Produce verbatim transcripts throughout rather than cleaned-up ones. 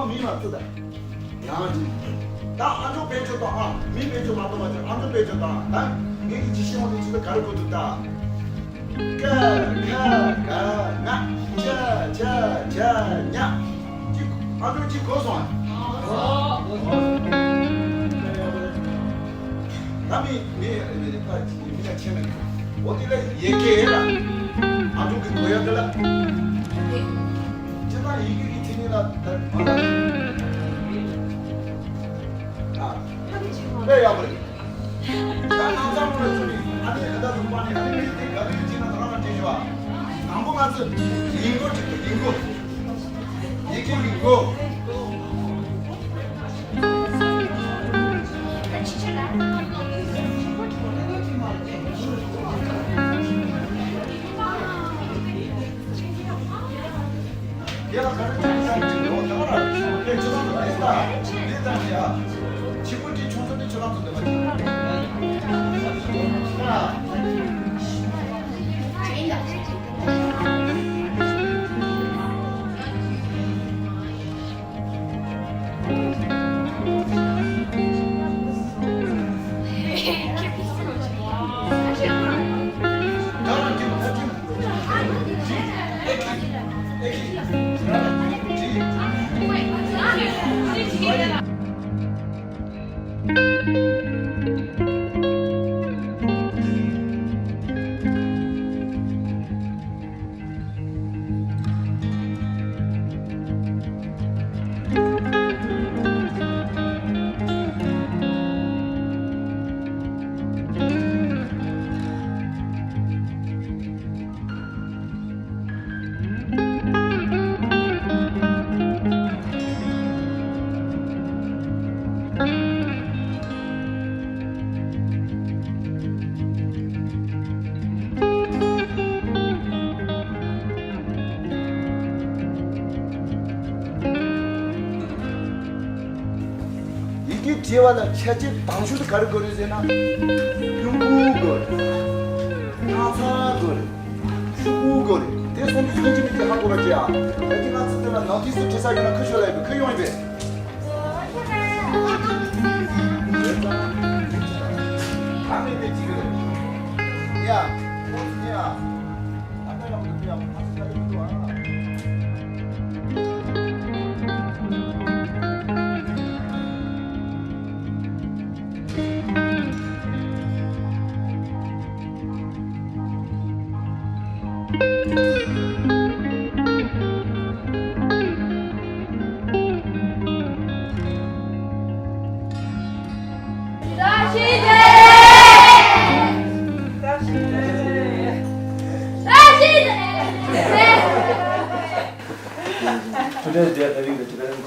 མི་མ་བཏུ་ད། ཡང་ཅི། ད་ཨ་མཆོག་དཔལ་འབྱོར་དང་ཨ། མི་དཔལ་འབྱོར་མ་གཏོགས་མ་བྱུང་། ཨ་མཆོག་དཔལ་འབྱོར་དང་། ད་ངེད་ཀྱི་ཇི་ཤེས་འོང་དེ་ཇི་ལྟར་ག་རེ་དགོས་འདུག་ད། ཀ་ཁ་ག་ང་ཅ་ཅ་ཅ་ཉ། ཅི། ཨ་མཆོག་ཅི་གོ་སོང་ཨ། ད་མི་མི་མི་ལ་ཆེ་ན། འོ་དེ་ལ་ཡི་གེ་ལ། ཨ་མཆོག་གི་གོ་ཡ་དེ་ལ། ཅི་ལྟར་ཡི་གེ་གི་ཐིག་ནི་ལ་ད་མ་ལ། ཨ། དཔེ་ཡག་པོ་རེད། ད་ནང་ཚང་མ་ལ་ཚུར་ནི་ཨ་ནི་ཨ་ད་ལུང་པ་ནི་ཨ་ནི་མི་དེ་ག་རེ་ཡོད་ཅེ་ན་ད་རང་ལ་དྲིས་ཞུ་ཨ། དང་པོ་ང་ཚོ་ཡིན་གོ་ཅིག་ཡིན་གོ། ཡི་གེ་ཡིན་གོ། ཡི་གེ་བྲིས་པ་ལ་ཆ་རྐྱེན་དང་ཤོས་དེ་ག་རེ་དགོས་རེད་ཟེར་ན། ཡོང་ཁུངས་དགོས་རེད། སྣག་ཚ་དགོས་རེད། ཤོག་བུ་དགོས་རེད། དེ་སོང་དུས་ཡིན་གཅིག་མིན་གཅིག་ཧ་གོ་བ་བྱེད་ཨ། ད་ཅི་ང་ཚོ་དེ་ལ་ནོ་ཊིས་བྲིས་ས་ཡོད་ན་ཁུ་ཤོ་ལ་ཡོད་པའི་ཁུ་ཡོང་ཡིན་པས། ཨ་མེད་པའི་ཅིག་རེད། ཡ། ཁོང་ཚོ་ཡ། Today they are having the Tibetan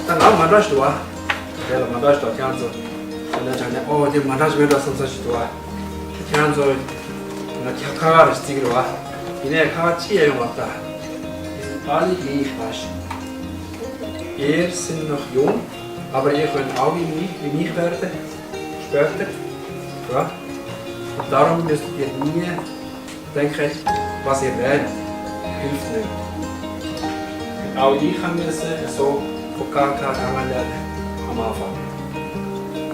ད་ང་མ་འདྲ་ཞིག་འདུག་བ། དེ་ལ་མ་འདྲ་ཞིག་འདུག་ཁྱེད་རང་ཚོ། དེ་ནས་དྲང་ནས་ཨོ་དེ་མ་འདྲ་ཞིག་མེད་འགྲོ་བསམ་ས་ཞིག་འདུག་བ། ཁྱེད་རང་ཚོ་ང་ཁ་ཁ་ཁ་རེ་ཞིག་བརྩི་གི་རེད་བ། ཡིན་ནའི་ཁ་ཁ་ཅི་ཡང་ཡོང་བ་ད། Alle Gleichmaß. Wir sind noch jung, aber ihr könnt auch wie mich, wie mich werden, später, ja? Und darum müsst ihr nie denken, was ihr lernt, hilft nicht. Auch ich kann es so von K K Kanada am Anfang.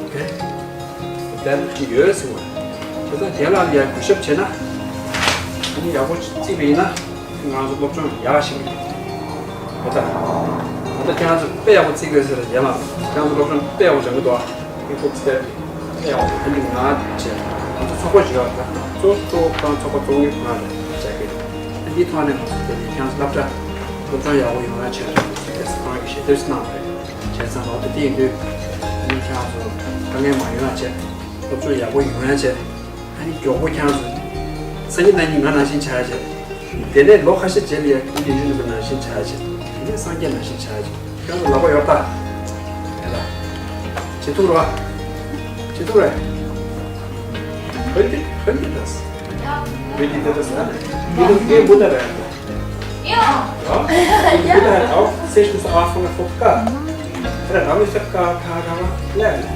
Okay? Und dann die Lösung. Also, der Land ja, ich habe China. Und ja, wo sie will, na? ང་ཚོ་སློབ་སྦྱོང་ཡག་ཞིག་འོ་ད། ད་ལྟ་ཁྱེད་རང་ཚོ་དཔེ་ཡག་པོ་བརྩི་དགོས་ཟེར་ཡ་ལ། ཁྱེད་རང་ཚོ་སློབ་སྦྱོང་དཔེ་ཡག་པོ་སྦྱང་གི་འདུག་ཨ། ཨི་ཕོག་སི་ཏེ་དཔེ་ཡག་པོ་ཨ་ནི་ང་བྱས། ང་ཚོ་ཚོགས་པ་ཞིག་ཡོད་རེད། གཙོ་གཙོ་བོ་ཁོ་རང་ཚོགས་པ་གཙོ་བོ་ང་རེད་བྱ་གི་རེད། ཨ་འདིའི་ཐོག་ནས་ང་ཚོ་དེ་ནས་ཁྱེད་རང་ཚོ་སློབ་གྲྭ་སློབ་སྦྱོང་ཡག་པོ་ཡོང་ཡ་བྱས་རེད། དེ་ཚོ་ཁོ་རང་གི་ཞལ་འདེབས་ཤིག་གནང་བ་རེད། བྱས་ཙང་ལོ་དེ་དེ་ཡིན་དུས་ཨ་ནི་ཁྱེད་རང་ཚོ་དཀའ་ངལ་མ་ཡོང་ཡ་བྱས། སློབ་སྦྱོང་ཡག་པོ་ཡོང་ཡ་བྱས། ཨ་ནི་མགྱོགས་པོ་ཁྱེད་རང་ཚོ། སང་ཉིན་གནངས་ཉིན་ང་ནང་བཞིན་བྱ་ཡ་བྱས། དེ་ནས་ལོ་ཁ་ཤས་རྗེས་ལ་ཡ་ཀུན་གྱི་ཡུལ་ནང་བཞིན་བྱ་ཡ་བྱས། དེ་ནས་སངས་རྒྱས་ནང་བཞིན་བྱ་ཡ་བྱས། ཁྱེད་རང་ཚོ་ལག་པ་ཡོད་ད། ཡ་ད། བྱེད་ཐུབ་རེད་བ། བྱེད་ཐུབ་རེད། Könnt ihr, könnt ihr das? Könnt ihr das, ne? Ihr, ihr wundert euch. Ja. Ja? Ihr wundert euch auch, sehr schön, so Anfang der Podcast. Ja, da habe ich gesagt, kann, kann, kann man lernen.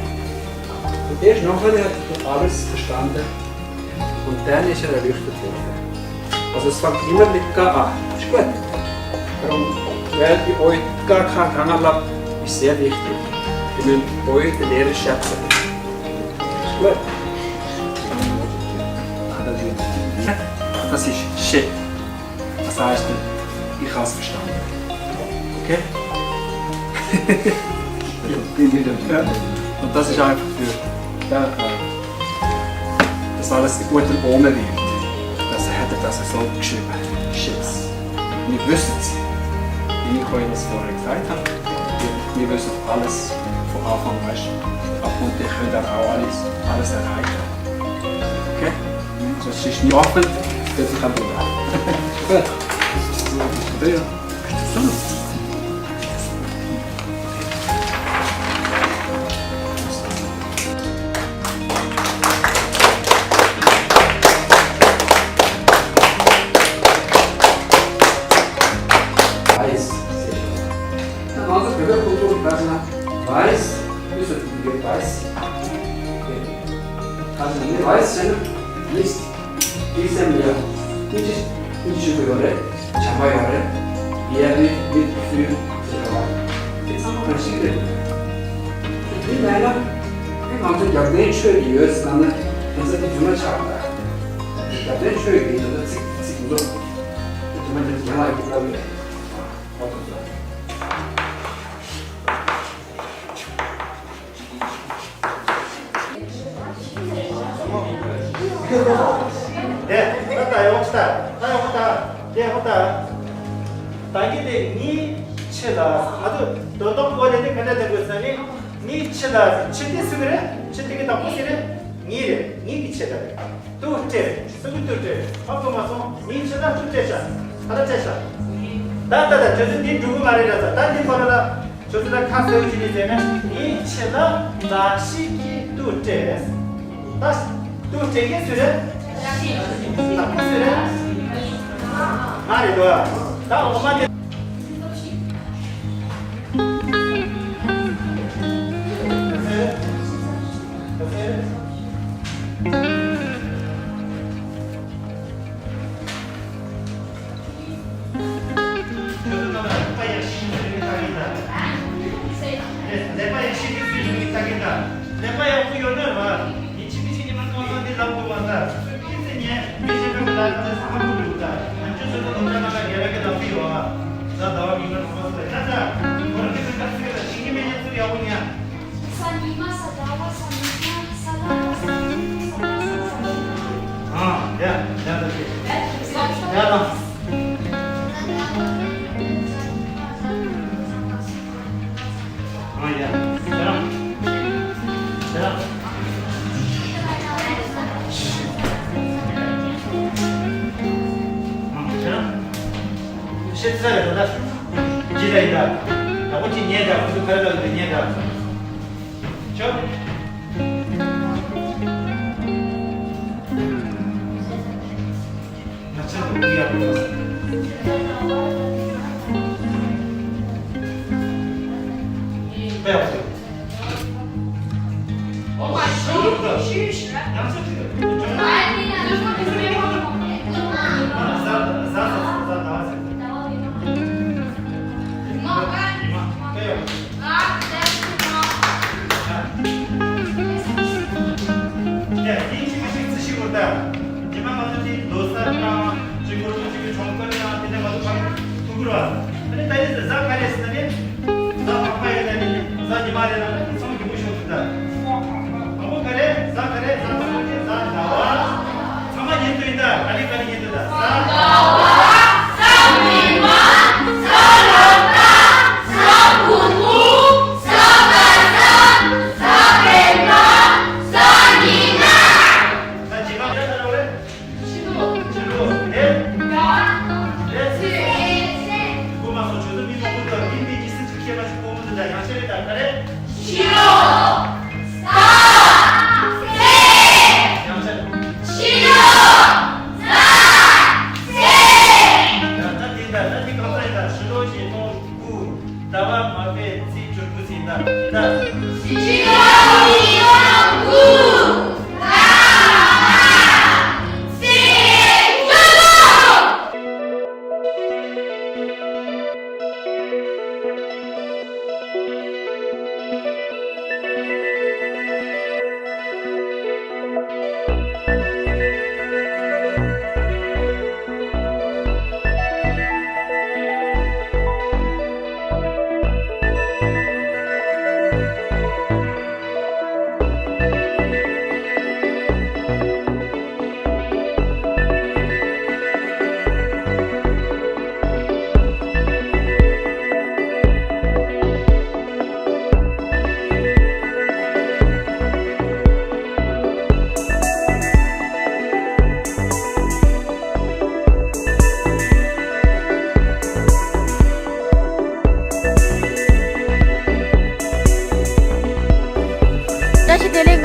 Und erst nachher hat er alles verstanden. Und dann ist er erleuchtet worden. Also es fängt immer mit K an. Ist gut. Weil die Leute gar keine Ahnung haben, ist sehr wichtig. Ich meine, heute Lehrer schätzen. Gut. Das ist schön. Das heißt, ich habe es verstanden. Okay? Und das ist einfach für, ja, äh, dass alles gut und ohne wird. Das hätte das so geschrieben. Schiss. Wir wissen es. Wie ich euch das vorher gesagt habe, wir, wir wissen alles von Anfang, weißt du? Und ihr könnt dann auch alles, alles erreichen. Okay? So, es ist nicht offen, das ist kein Problem. Gut. Ja. Weiß. Sehr schön. Na, also, wir können gut lassen. Weiß. Wie soll ich weiß? Okay. Also, mir weiß, nicht. དེའི་སེམས་ལ་ཡང་ཅི་ཅི་ཅི་ཞུ་དགོས་ཡོད་རེད། བྱམས་པ་ཡོད་རེད། ཡ་མི་མི་སུའི་ཟེར་བ། དེ་ཚང་མ་གང་ཞིག་རེད། དེ་མེད་ན་དེ་ང་ཚོ་རྒྱབ་རྟེན་ཆོས་ཀྱི་ཡོད་ཟེར་ན་དེ་ཚོ་དེ་རྫུན་མ་ཆགས་པ། རྒྱབ་རྟེན་ཆོས་ཀྱི་ཡོད་ན་ཚིག་ཚིག་འདུག་དེ་རྫུན་མ་དེ་ཚོ་ཡང་ལ་ཡོད་ལྟ་བུ་རེད། ཨོ་དེ་ཚོ། དེ་ད་ད་ཡོང་ད་ད་ཡོང་ད་དེ་ཧོ་ད། ད་གི་དེ་ངའི་ཆེ་ལ་ཨ་དུ་དོན་དག་གོ་རེ་དེ་ག་འདྲ་དེ་དགོས་ས་ནི་ངའི་ཆེ་ལ་ཆེ་དེ་སུ་གི་རེད། ཆེ་དེ་གི་དང་པོ་སུ་རེད། ངའི་རེད། ངའི་གི་ཆེ་ལ་རེད། ཏུའུ་ཀྲེ། སུ་གི་ཏུའུ་ཀྲེ། ཧ་གོ་མ་སོང་། ངའི་ཆེ་ལ་ཏུའུ་ཀྲེ་ཤ། ཧ་ལ་ཀྲེ་ཤ། ད་ད་ད་ཁྱོད་ཚོ་འདི་འགྲུབ་གི་མ་རེད་ལ་ས། ད་འདི་པ་ལ་ལ་ཁྱོད་ཚོ་ལ་ཁ་གསལ་བོ་བྱས་ནས་བྱས་ན། ངའི་ཆེ་ལ་ད་ཤི་གི་ཏུའུ་ཀྲེ། ད་ཏུའུ་ཀྲེ་གི་སུ་རེད། ད་ཁོ་སུ་རེད། ང་རེད་དོ། ད་འོ་མ་དེ། ཁྱོད་ཚོ་རྣམས་ལ་ལེགས་པ་ཡག་ཤོས་ཤིག་ཡོད་ཀྱི་ལྟ་གི་ད། ལེགས་པ་ཡག་ཤོས་ཤིག་ཡོད་ཀྱི་ལྟ་གི་ད། ལེགས་པ་ཡག་པོ་ཡོད་ན་ར། ཡིན་གཅིག་མིན་གཅིག་ཉི་མ་སྔོན་མ་འདི་ལབ་དགོས་པ་ད། ཁྱེད་ཚོས་ཉན་མི་ཤེས་ཁ་གི་ལ་ཁ་ཚོད་ཧ་གོ་འདུག་ད། ང་ཚོས་བཟོ་ལྟ་སློབ་གྲྭ་ནང་ལ་རྒྱལ་བ་གི་ལབ་ཀྱི་ཡོད་ཨ། ད་ཟླ་བ་མིག་ལ་ཧ་གོ་སོང་ད་ད། ཁོ་རང་གི་ཚོད་ཁ་ཚོད་ལ་ཤེས་ཀྱི་མེད་ཉན་ཚུལ་ཡག་པོ་ཉན། ཨ། ཡ། ཡ་ད་ཡ་ད། ཨ། ཡ། ཡ། ཡ། ཨ། ཡ། ཤེས་ཚར་ཡ་ད་ད། ཇི་ལ་ཡིན་ད། ད་ཁོ་ཅི་ཉན་ད། ཁོ་ཚོ་ཁ་ར་ལ་ལ་ཉན་ད། ཅོ། ང་ཚོ་ལ་ཡག་པོ། དཔེ་ཡག་པོ། ཨོ་མ་ཤི་ཤི་ཤི། ང་ཚོ་ཅི་ལ། ཟ་ཟ་ཟ་ཟ་ཟ། ཉི་མ་ཉི་མ་དཔེ་ཡག་པོ། ཡ། ཡིན་གཅིག་མིན་གཅིག་རྩིས་ཞིབ་དགོས་ད། རྗེས་མ་ང་ཚོ་དེ་ལོ་གསར་དང་གཅིག་གོ་རུ་གཅིག་གི་གྲོང་ཁྱེར་དང་དེ་ནས་ང་ཚོ་ཕ་གི་ཐུག་གི་ར། དེ་ནས་ད་ནི་གཟའ་ག་རེ་ཟེར་ན་ནི། གཟའ་ཕག་པ་ཡོད་ན་ནི་གཟའ་ཉི་མ་རེད་ན་ནི་ཚང་མ་སྐྱིད་པོ་ཤོར་ཐུབ་ད། དང་པོ་ག་རེ་གཟའ་ག་རེ་གཟའ་ཕག་པ་དེ་གཟའ།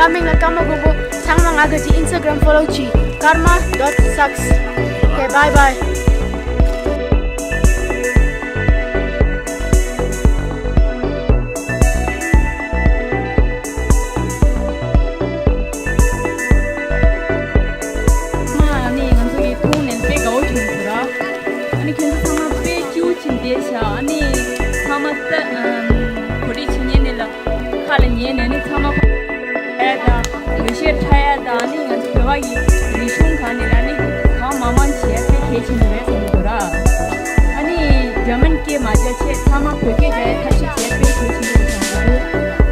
ཨ་མིང་ལ་ཀརྨ་མགོན་པོ། ཚང་མ་ང་གི་Instagram follow གྱིས། karma dot sucks. Okay, bye bye. ཨ་ནི་ང་ཚོ་གི་མཐོང་ནས་དཔེ་དགའ་བོ་བྱུང་སོང་ར། ཨ་ནི་ཁྱོད་ཚོ་ཚང་མ་དཔེ་སྐྱིད་པོ་བྱས་བསྡད་ཤག་ཨ་ནི་ཚང་མ་ད་ཨམ་གོ་སྒྲིག་བྱེད་མཁན་ནི་ལ་ཁ་ལ་ཉན་ནས་ནི་ཚང་མ་ཡ་དང་ལུས་ཤེས་ཁྲ་ཡ་དང་ཨ་ནི་ང་ཚོ་བོད་པ་གི་རིག་གཞུང་གང་ནི་ལ་ནི་གང་མང་མང་བྱས་དཔེ་གལ་ཆེན་པོ་རེད་བསམ་གྱི་འདུག་ར། ཨ་ནི་འཇར་མན་སྐད་མ་བརྗེད་བྱས་ཚང་མ་བོད་སྐད་རྒྱག་ཡ་ཐབས་ཤེས་བྱས་དཔེ་གལ་ཆེན་པོ་རེད་བསམ་གྱི་འདུག་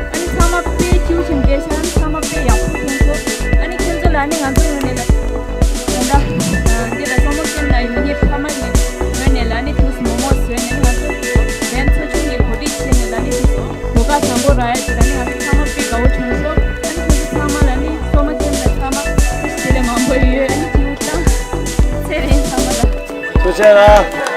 ཨ་ནི་ཚང་མ་དཔེ་སྐྱིད་པོ་བྱས་བསྡད་ཤག་ཨ་ནི་ཚང་མ་དཔེ་ཡག་པོ་མཐོང་སོང་། ཨ་ནི་ཁྱོད་ཚོ་ལ་ནི་ང་ཚོ་ངོས་ནས་ལ་ད་ལྟ་འདི་ལ་སོ་མ་ཀེམ་ལ་ཡོད་མཁན་ཕ་མ་ཡི་ངོས་ནས་ལ་ནི་ཐུགས་མོག་མོག་བཟོས་ནས་ང་ཚོ་ལན་ཚོ་ཆུང་གི་གོ་སྒྲིག་བྱས་ནས་ལ་ནི་གོ་སྐབས་བཟང་པོ་རག་ཡ་དེ་ལ་ནི་ང་ཚོ་ཚང་མ་དཔེ་དགའ་བོ་བྱུང་སོང་། ཨ་ནི་ཁྱོད་ཚོ་ཚང་མ་ལ་ནི་སོ་མ་ཀེམ་ལ་ཚང་མ་བཀྲ་ཤིས་བདེ་ལེགས་མང་པོ་ཡོད། ཨ་ནི་ཐུགས་དང་ཚེ་རིང་ཚང་མ་ལ། ཐུགས་རྗེ་གནང་།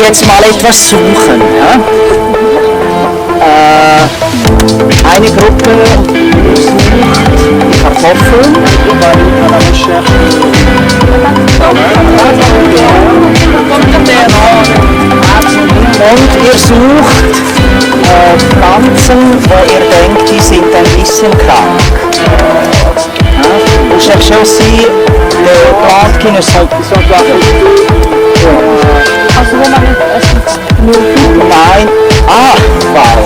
Jetzt mal etwas suchen. Ja? Äh, eine Gruppe sucht Kartoffeln. Und ihr sucht äh, Pflanzen, wo ihr denkt, die sind ein bisschen krank. Ja? Vous cherchez aussi des plantes qui ne sont, qui sont pas. Nein. Ah, wow.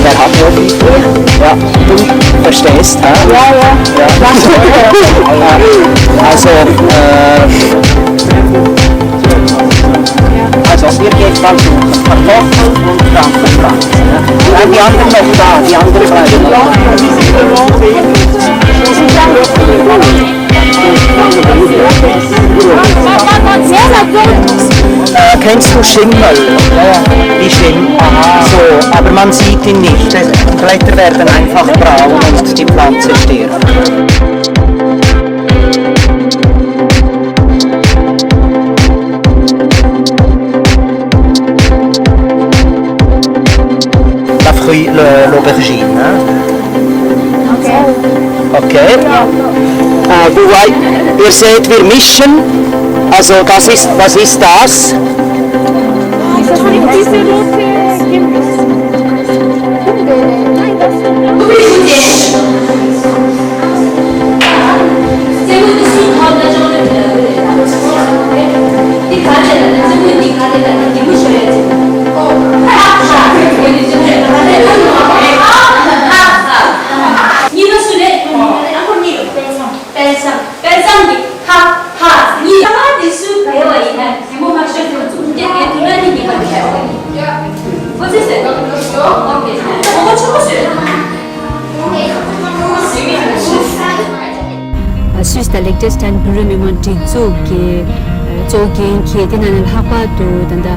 Der hat ja viel. Ja, du verstehst, hä? Ja, ja. Ja. Also, äh, also, wir gehen mal zu Kartoffeln und Pflanzen. Ja, die anderen noch da, die andere bleiben noch. Äh, kennst du Schimmel? Ja, ja. Die Schimmel. Aha. So, aber man sieht ihn nicht. Die Blätter werden einfach braun und die Pflanze stirbt. La fruit, le- l'aubergine, hein? Okay. Okay. Äh, du wei- ihr seht, wir mischen. Also das ist, was ist das? དཔལ་བཟང་། དཔལ་བཟང་གི་ཧ་ཧ་གཉིས། ཨ་མ་དེ་སུ་ག་ཡོད་པ་ཡིན་ན་རི་མོ་མ་ཤོད་དེ་ཚོ་ཚུགས་རྒྱ་རྒྱ་དུ་ན་ནི་ཉེས་པ་རེད། ཁོ་ཚོས་ཟེར་ནོ། ཨོ་ཁེ། ཁོ་ཁོ་ཆོ་གོ་ཤོད། སུད་སི་དང་ལེག་ཊེན་སི་ཊན་བོད་རིགས་མི་མང་སྒྲིག་འཛུགས་ཀྱི་གཙོ་འགན་འཁྱེར། དེ་ནང་ནས་ལྷག་པར་དུ་ད་ལྟ་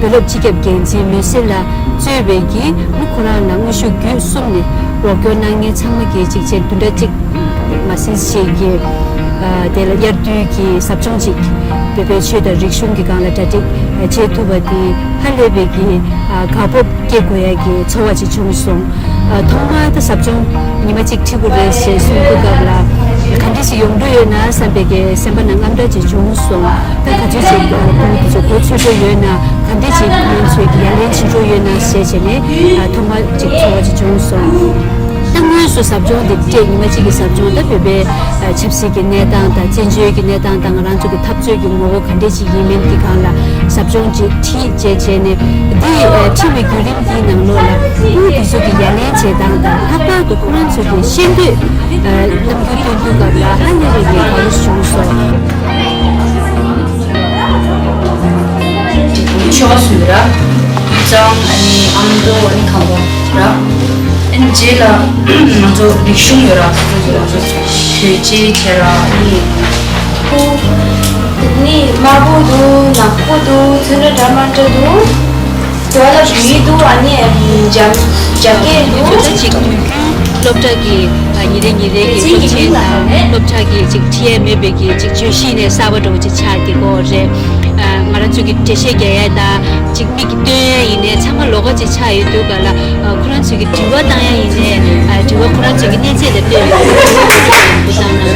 བོད་རླབས་སྤྱི་ཁྱབ་འགན་འཛིན་མུན་སེལ་ལགས་གཙོས་པའི་གི་ཁོ་རང་ལ་དངོས་ཤུགས་བརྒྱུད་གསུམ་ནས་རོགས་སྐྱོར་གནང་མཁན་ཚང་མ་གིས་གཅིག་བྱས་བདུན་ཕྲག་གཅིག་མ་ཟིན་ཞིག་གི་དེ་ལ་དབྱར་དུས་ཀྱི་ཟབ་སྦྱོང་ཅིག་བོད་པའི་ཆོས་དང་རིག་གཞུང་གི་སྒང་ལ་གྲ་སྒྲིག་བྱེད་ཐུབ་པ་དེ་ཧ་ལས་པའི་གི་དགའ་སྤོབས་སྐྱེ་དགོས་ཡ་གི་ཚོར་བ་ཅིག་བྱུང་སོང་། ཐོག་མར་ད་ཟབ་སྦྱོང་ཉི་མ་གཅིག་ཁྲིད་དགོས་རེད་ཞེས་གསུང་དུས་སྐབས་ལ་ག་འདྲ་ཞིག་ཡོང་འགྲོ་ཡོད་ན་བསམ་པའི་གི་སེམས་པ་ནང་དངངས་སྐྲག་ཅིག་བྱུང་སོང་། ད་ག་ཚོད་ཅིག་ཁོང་ཚོ་གོ་ཆོད་འགྲོ་ཡོད་ན། ག་འདྲ་ཅིག་ཁོང་ཚོས་ཀྱི་ཡ་ལན་བྱེད་འགྲོ་ཡོད་ན་ཞེས་བྱས་ནས་ཐོག་མར་ཅིག་ཚོར་བ་ཅིག་བྱུང་སོང་། ད་དངོས་སུ་ཟབ་སྦྱོང་འདི་སྤྲད། ཉི་མ་གཅིག་གི་ཟབ་སྦྱོང་ད་བོད་པའི་ཆབ་སྲིད་ཀྱི་གནས་སྟངས་དང་བཙན་བྱོལ་གྱི་གནས་སྟངས་དང་ང་རང་ཚོ་གི་འཐབ་རྩོད་ཀྱི་ངོ་བོ་ག་འདྲ་ཅིག་ཡིན་མིན་གྱི་སྒང་ལ་ཟབ་སྦྱོང་ཅིག་ཁྲིད་བྱས་བྱས་ནས། འདི་ཁྲིད་པའི་བརྒྱུད་རིམ་འདིའི་ནང་ལོགས་ལ་སྐུ་དེ་ཚོ་གི་ཡ་ལན་བྱེད་སྟངས་དང་ལྷག་པར་དུ་ཁོ་རང་ཚོ་གི་ཤེས་འདོད་རྣམ་འགྱུར་སྟོན་དུས་སྐབས་ལ་ཧ་ལས་པའི་གི་ག་རེ་བྱུང་སོང་། ཆོས་སུ་ར། ཙང་ཨ་ནི་ཨ་མདོ་ཨ་ནི་ཁམས་པ་ར། ཨ་ནི་རྗེས་ལ་ང་ཚོ་རིག་གཞུང་ཡོད་ར། ང་ཚོ་བོད་ཆས་བྱས་ར་ཨ་ནི། ཁོ་ནི་དམར་པོ་འདུག་ནག་པོ་འདུག་ཚོན་ཁྲ་འདྲ་མི་འདྲ་འདུག་དེ་བ་ལ་བོད་ཡིག་འདུག་ཨ་ནི་རྒྱ་རྒྱ་སྐད་འདུག་ད་ཅིག་དུས་རྒྱུན་སློབ་གྲྭ་གི་ཉིན་རེ་ཉིན་རེ་གི་སློབ་ཆེན་དང་སློབ་གྲྭ་གི་ཅིག་ཁྲིད་ཡས་མེད་པའི་གི་ཅིག་བརྗོད་གཞི་ནས་གསར་པ་འདྲ་བོ་ཅིག་ཆགས་ཀྱི་ཡོད་རེད། ང་རང་ཚོ་གི་འགྲེལ་བཤད་རྒྱག་ཡས་དང་ཅིག་མིག་གིས་སྟོན་ཡས་ཡིན་ནའི་ཚང་མ་ལོགས་ཀ་ཅིག་ཆགས་ཡོད་དུས་ག་ལ་ཁོ་རང་ཚོ་གི་དྲི་བ་བཏང་ཡས་ཡིན་ནའི་དྲི་བ་ཁོ་རང་ཚོ་གི་གནས་ཚད་ལ་ལྟོས་ཡོད་དུས་ག་ལ་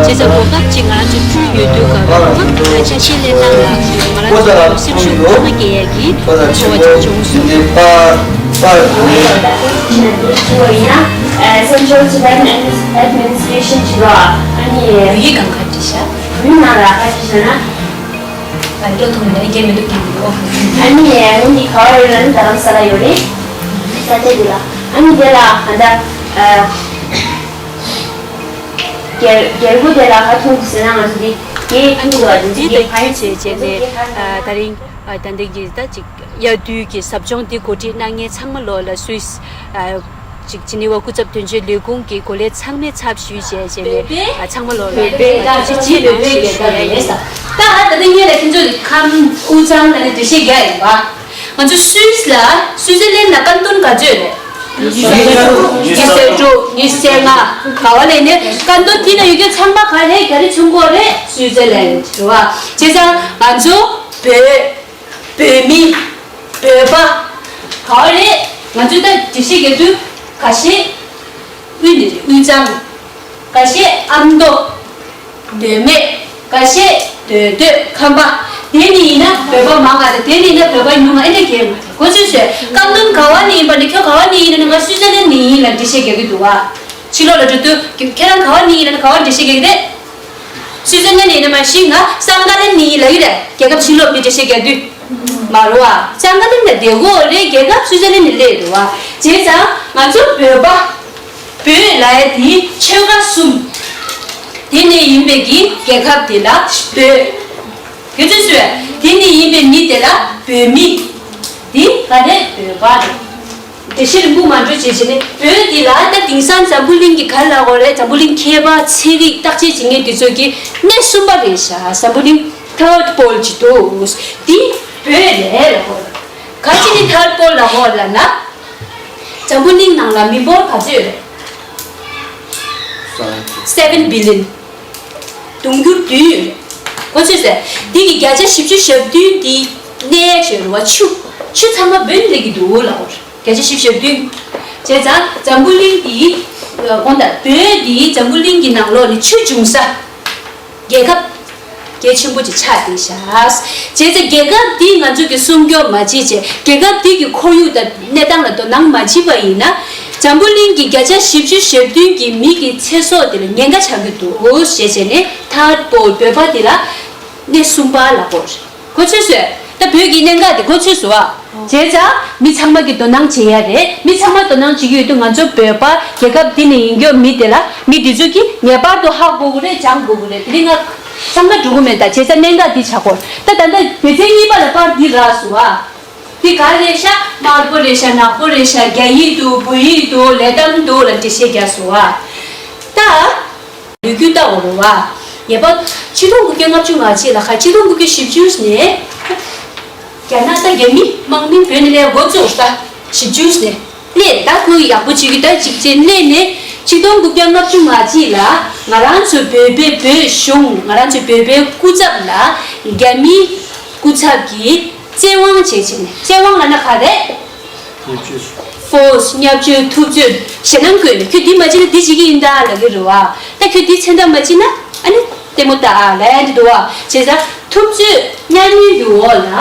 བྱས་ཙང་གོ་སྐབས་ཅིག་ང་རང་ཚོ་བསྐྲུན་ཡོད་དུས་ག་ལ་ཆ་ཤས་ལེན་སྟངས་ལ་ང་རང་ཚོ་སེམས་ཤུགས་ཚང་མ་སྐྱེད་ཡས་ཀྱི་ཚོར་བ་ཅིག་བྱུང་སོང་། Central Tibetan Administration ཅིག་ལ་ཨ་ནི་བོད་ཡིག་གང་ག་བྲིས་ཤག་བོད་ཡིག་ནང་ལ་ག་བྲིས་ཤག་ན། ཨ་ནི་ཐོག་མ་ནས་རྒྱ་མི་འདུག་གི་འདུག་ཨ་ནི་ཨ་ནི་ག་བ་ཡོད་ལ་ནི་རྡ་རམ་ས་ལ་ཡོད་རེད། ས་ཆ་འདི་ལ་ཨ་ནི་དེ་ལ་ཨ་ད་ཨ་རྒྱལ་རྒྱལ་པོ་དེ་ལ་ཧ་ཐུང་ཟེར་ན་ང་ཚོ་འདི་རྒྱལ་ཐུང་འདུག་ཨ་འདི་ཚོ་རྒྱལ་ཁ་ཡོད་བྱས་བྱས་ནས་ཨ་ད་རིང་ཨ་ད་འདི་གི་ད་ཅིག་དབྱར་དུས་ཀྱི་ཟབ་སྦྱོང་འདི་གོ་སྒྲིག་གནང་མཁན་ཚང་མ་ལོག་ལ་སུད་སི་ཨ། ཅིག་ཇི་ནི་ཝ་སྐུ་ཚབ་དོན་གཅོད་ལས་ཁུངས་ཀྱི་གོ་ལས་ཚང་མའི་ཚབ་ཞུས་བྱས་བྱས་ནས་ཨ་ཚང་མ་ལོག་ལ་བོད་པའི་ཐུགས་རྗེ་ཆེ། བོད་པའི་ལས་ཀ་དེ་ཡིན་ས། ད་ཨ་ད་ལྟ་ངེད་ལ་ཁྱེད་ཚོ་གི་ཁམས་དབུས་གཙང་ལ་ནི་འགྲེལ་བཤད་རྒྱག་ཡིན་པ། ང་ཚོ་སུད་སི་ལ་སུད་སི་ལན་ལ་ཀན་ཏོན་ག་ཚོད་རེད། ཉི་ཤུ་རྩ་དྲུག་ཉི་ཤུ་རྩ་ལྔ་ག་བ་ལས་ནས་ཀན་ཏོན་དེ་ན་ཡོད་མཁན་ཚང་མ་ག་རེ་ག་རེ་ཆུང་གོ་རེད། སུད་སི་ལན་རེད་བ། བྱས་ཙང་ང་ཚོ་བོད། བོད་མི། བོད་པ། ག་བ་རེད། ང་ཚོས་ད་འགྲེལ་བཤད་རྒྱག་དུས་ཁ་ཤས་དབུས་ནས་རེད། དབུས་གཙང་། ཁ་ཤས་ཨ་མདོ། མདོ་སྨད། ཁ་ཤས་མདོ་སྟོད་ཁམས་པ། དེ་ནས་ཡིན་ན་བོད་པ་མང་ང་དང་དེ་ནས་ཡིན་ན་བོད་པ་ཉུང་ང་ཨེ་འདྲ་གས་མ་རེད། གོ་ཚོད་བཟོས། ཀམ་ནང་ག་བ་ནས་ཡིན་པ་ནི་ཁྱོད་ག་བ་ནས་ཡིན་ན་ནི་ང་སུའི་ཙར་ལན་ནས་ཡིན་ལབ་འགྲེལ་བཤད་རྒྱག་གི་འདུག་བ། ཕྱི་ལོགས་ལ་འགྲོ་དུས་ཁྱེད་རང་ག་བ་ནས་ཡིན་ན་ནི་ག་བ་འགྲེལ་བཤད་རྒྱག་གི་རེད། སུའི་ཙར་ལན་ནས་ཡིན་ན་མ་གཞི་ང་སང་ཀ་ལན་ནས་ཡིན་ལབ་ཀྱི་རེད། རྒྱལ་ཁབ་ཕྱི་ལོགས་པའི་འགྲེལ་བཤད་རྒྱག་དུས། མ་རེད་བ། སང་ཀ་ལན་ལ་བསྡད་དགོས་རེད། རྒྱལ་ཁབ་སུའི་ཙར་ལན་ནས་སླེབས་འདུག་བ། བྱས་ཙང་ང་ཚོ་བོད་པ། བོད་ལབ་ཡ་དེ་ཆོལ་ཁ་གསུམ། དེ་ནས་ཡིན་པའི་གི་རྒྱལ་ཁབ་དེ་ལ་བོད། དེ་ཚོས་སུ། དེ་ནས་ཡིན་པའི་མི་དེ་ལ་བོད་མི། དེ་ག་རེ་བོད་པ་རེད། དེ་ཤེས་རིང་པོ་མ་འགྲོ་བྱེད་བྱེད་ནས་བོད་དེ་ལ་ད་དེང་སང་འཛམ་བུ་གླིང་གི་ག་ལ་གོ་རེད། འཛམ་བུ་གླིང་ཁྱད་པར་ཚན་རིག་བརྟག་དཔྱད་བྱེད་མཁན་དེ་ཚོ་གི་གནས་གསུམ་པ་རེད་ཤག་འཛམ་བུ་གླིང་ཐར་ཌི་པོལ་ཅིག་འདུག་དེ་བོད་རེད་ལ་གོ་རེད། ག་ཅི་ནི་ཐར་ཌི་པོལ་ལ་གོ་རེད་ལབ་ན། འཛམ་བུ་གླིང་ནང་ལ་མི་འབོར་ག་ཚོད་ཡོད་རེད། སེ་བེན་བི་ལི་ཡོན། དུང་ཕྱུར་བདུན་ཡོད་རེད། གོ་ཚོད་ཟེར། འདི་གི་བརྒྱ་ཆ་བཞི་བཅུ་ཞེ་བདུན་འདི་གནས་ཡག་ཆོད་རེད་བ། ཆུ། ཆུ་ཚང་མ་བོད་ནས་སླེབས་ཀྱི་འདུག་ལབ་གོ་རེད། བརྒྱ་ཆ་བཞི་བཅུ་ཞེ་བདུན། བྱས་ཙང་འཛམ་བུ་གླིང་འདི། དགོངས་དག་བོད་འདི་འཛམ་བུ་གླིང་གི་ནང་ལོགས་ནས་ཆུ་འབྱུང་ས། རྒྱལ་ཁབ། གལ་ཆེན་པོ་ཅིག་ཆགས་བསྡད་ཤག་བྱས་ཙང་རྒྱལ་ཁབ་འདི་ང་ཚོ་གི་སྲུང་སྐྱོབ་མ་བྱེད་བྱས། རྒྱལ་ཁབ་འདི་གི་ཁོར་ཡུག་དང་གནས་སྟངས་ལ་དོ་སྣང་མ་བྱེད་པ་ཡིན་ན། འཛམ་བུ་གླིང་གི་བརྒྱ་ཆ་བཞི་བཅུ་ཞེ་བདུན་གྱི་མི་གི་ཚེ་སྲོག་དེ་ལ་ཉེན་ཁ་ཆགས་ཀྱི་འདུག་ཞེས་བྱས་ནས་ཐར་ཌི་པོལ་བོད་པ་དེ་ལ་གནས་གསུམ་པ་ལབ་གོ་རེད། གོ་ཚོད་བཟོས། ད་བོད་ཀྱི་གནད་འགག་དེ་གོ་ཚོད་བཟོ་བ། བྱས་ཙང་མི་ཚང་མ་གི་དོ་སྣང་བྱེད་ཡ་རེད། མི་ཚང་མ་དོ་སྣང་བྱེད་ཀྱི་ཡོད་དུས་ང་ཚོ་བོད་པ་རྒྱལ་ཁབ་འདི་ནས་ཡིན་སྐྱོ་མི་དེ་ལ་མི་འདི་ཚོ་གིས་ངེས་པར་དུ་ཧ་གོ་དགོས་རེད། སྦྱང་དགོས་ཀྱི་རེད། དེ་རིང་ང་བསམ་ཁ་འགྲོ་གི་མེད། ད་བྱས་ཙང་གནད་འགག་འདི་ཆགས་གོ། ད་ད་ལྟ་སྡེ་ཚན་གཉིས་པ་ལ་པར་འདི་རག་སོང་བ། འདི་ག་རེ་རེད་ཤག་དམར་པོ་རེད་ཤག་ནག་པོ་རེད་ཤག་རྒྱ་ཡིག་འདུག་བོད་ཡིག་འདུག་ལེ་དམ་འདུག་ལ་འགྲེལ་བཤད་རྒྱག་སོང་བ། ད། ལོ་རྒྱུས་ལྟ་བ་རུ་བ། ངེས་པར་ཆིག་སྟོང་དགུ་བརྒྱ་ལྔ་བཅུ་ང་གཅིག་ལ་ཁ་ཆིག་སྟོང་དགུ་བརྒྱ་བཞི་བཅུ་ནས། རྒྱ་ནག་ད་རྒྱ་མི་དམག་མི་བོད་ནས་སླེབས་འགོ་བཙུགས་ད་བཞི་བཅུ་ནས་སླེབས། ད་ཁོས་ཡག་པོ་བྱེད་ཀྱི་ད་གཅིག་བྱས་སླེབས་ནས་ཆིག་སྟོང་དགུ་བརྒྱ་ལྔ་བཅུ་ང་གཅིག་ལ་ང་རང་ཚོ་བོད་པའི་བོད་གཞུང་ང་རང་ཚོའི་བོད་པའི་སྐུ་ཚབ་ལ་རྒྱ་མིའི་སྐུ་ཚབ་ཀྱིས་བཙན་དབང་བྱས་བྱས་ནས་བཙན་དབང་ལབ་ན་ག་རེ། ཕོར་སི་བརྙས་བཅོས་ཐུབ་ཚོད་ཞེད་སྣང་བསྐྱེད་ནས་ཁྱོད་འདི་མ་བྱེད་ན་འདི་བྱེད་ཀྱི་ཡིན་ད་ལབ་ཀྱི་རེད་བ། ད་ཁྱོད་འདི་མཚན་རྟགས་མ་བྱེད་ན་ཨ་ནི་ལྟད་མོ་ལྟ་ཨ་ལབ་ཡ་འདི་འདུག་བ། བྱས་ཙང་ཐུབ་ཚོད་བརྙས་བཅོས་ཀྱི་འོག་ལ་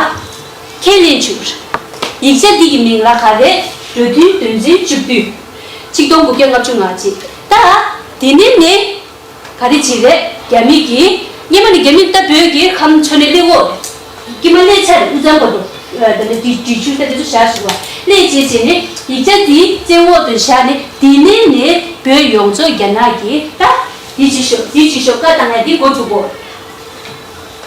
ཁས་ལེན་བྱུང་། ཡིག་ཆ་འདི་གི་མིང་ལ་ག་རེ། གྲོས་མཐུན་དོན་ཚན་བཅུ་བདུན། ཆིག་སྟོང་དགུ་བརྒྱ་ལྔ་བཅུ་ང་གཅིག་ད་དེ་ནས་ནས། ག་རེ་བྱེད་རེད། རྒྱ་མི་གིས་སྔོན་མ་ནས་རྒྱ་མི་ད་བོད་ཀྱི་ཁམས་ཕྱོགས་ནས་སླེབས་འོ། སྐྱེས་མ་སླེབས་ཚར་དབུས་གཙང་བར་དུ་ད་ནི་དྲི་དྲི་ཆུ་ད་དེ་ཚོ་བཞག་ཞུ་བ་སླེབས་བྱས་བྱས་ནས་ཡིག་ཆ་དེ་བཙན་འོག་ཏུ་བཞག་ནས་དེ་ནས་ནས་བོད་ཡོངས་རྫོགས་རྒྱ་ནག་གིས་ད་དེ་ཅི་ཤོག་དེ་ཅི་ཤོག་བཀའ་བཏང་ཡ་དེ་འགོ་བཙུགས་འོ།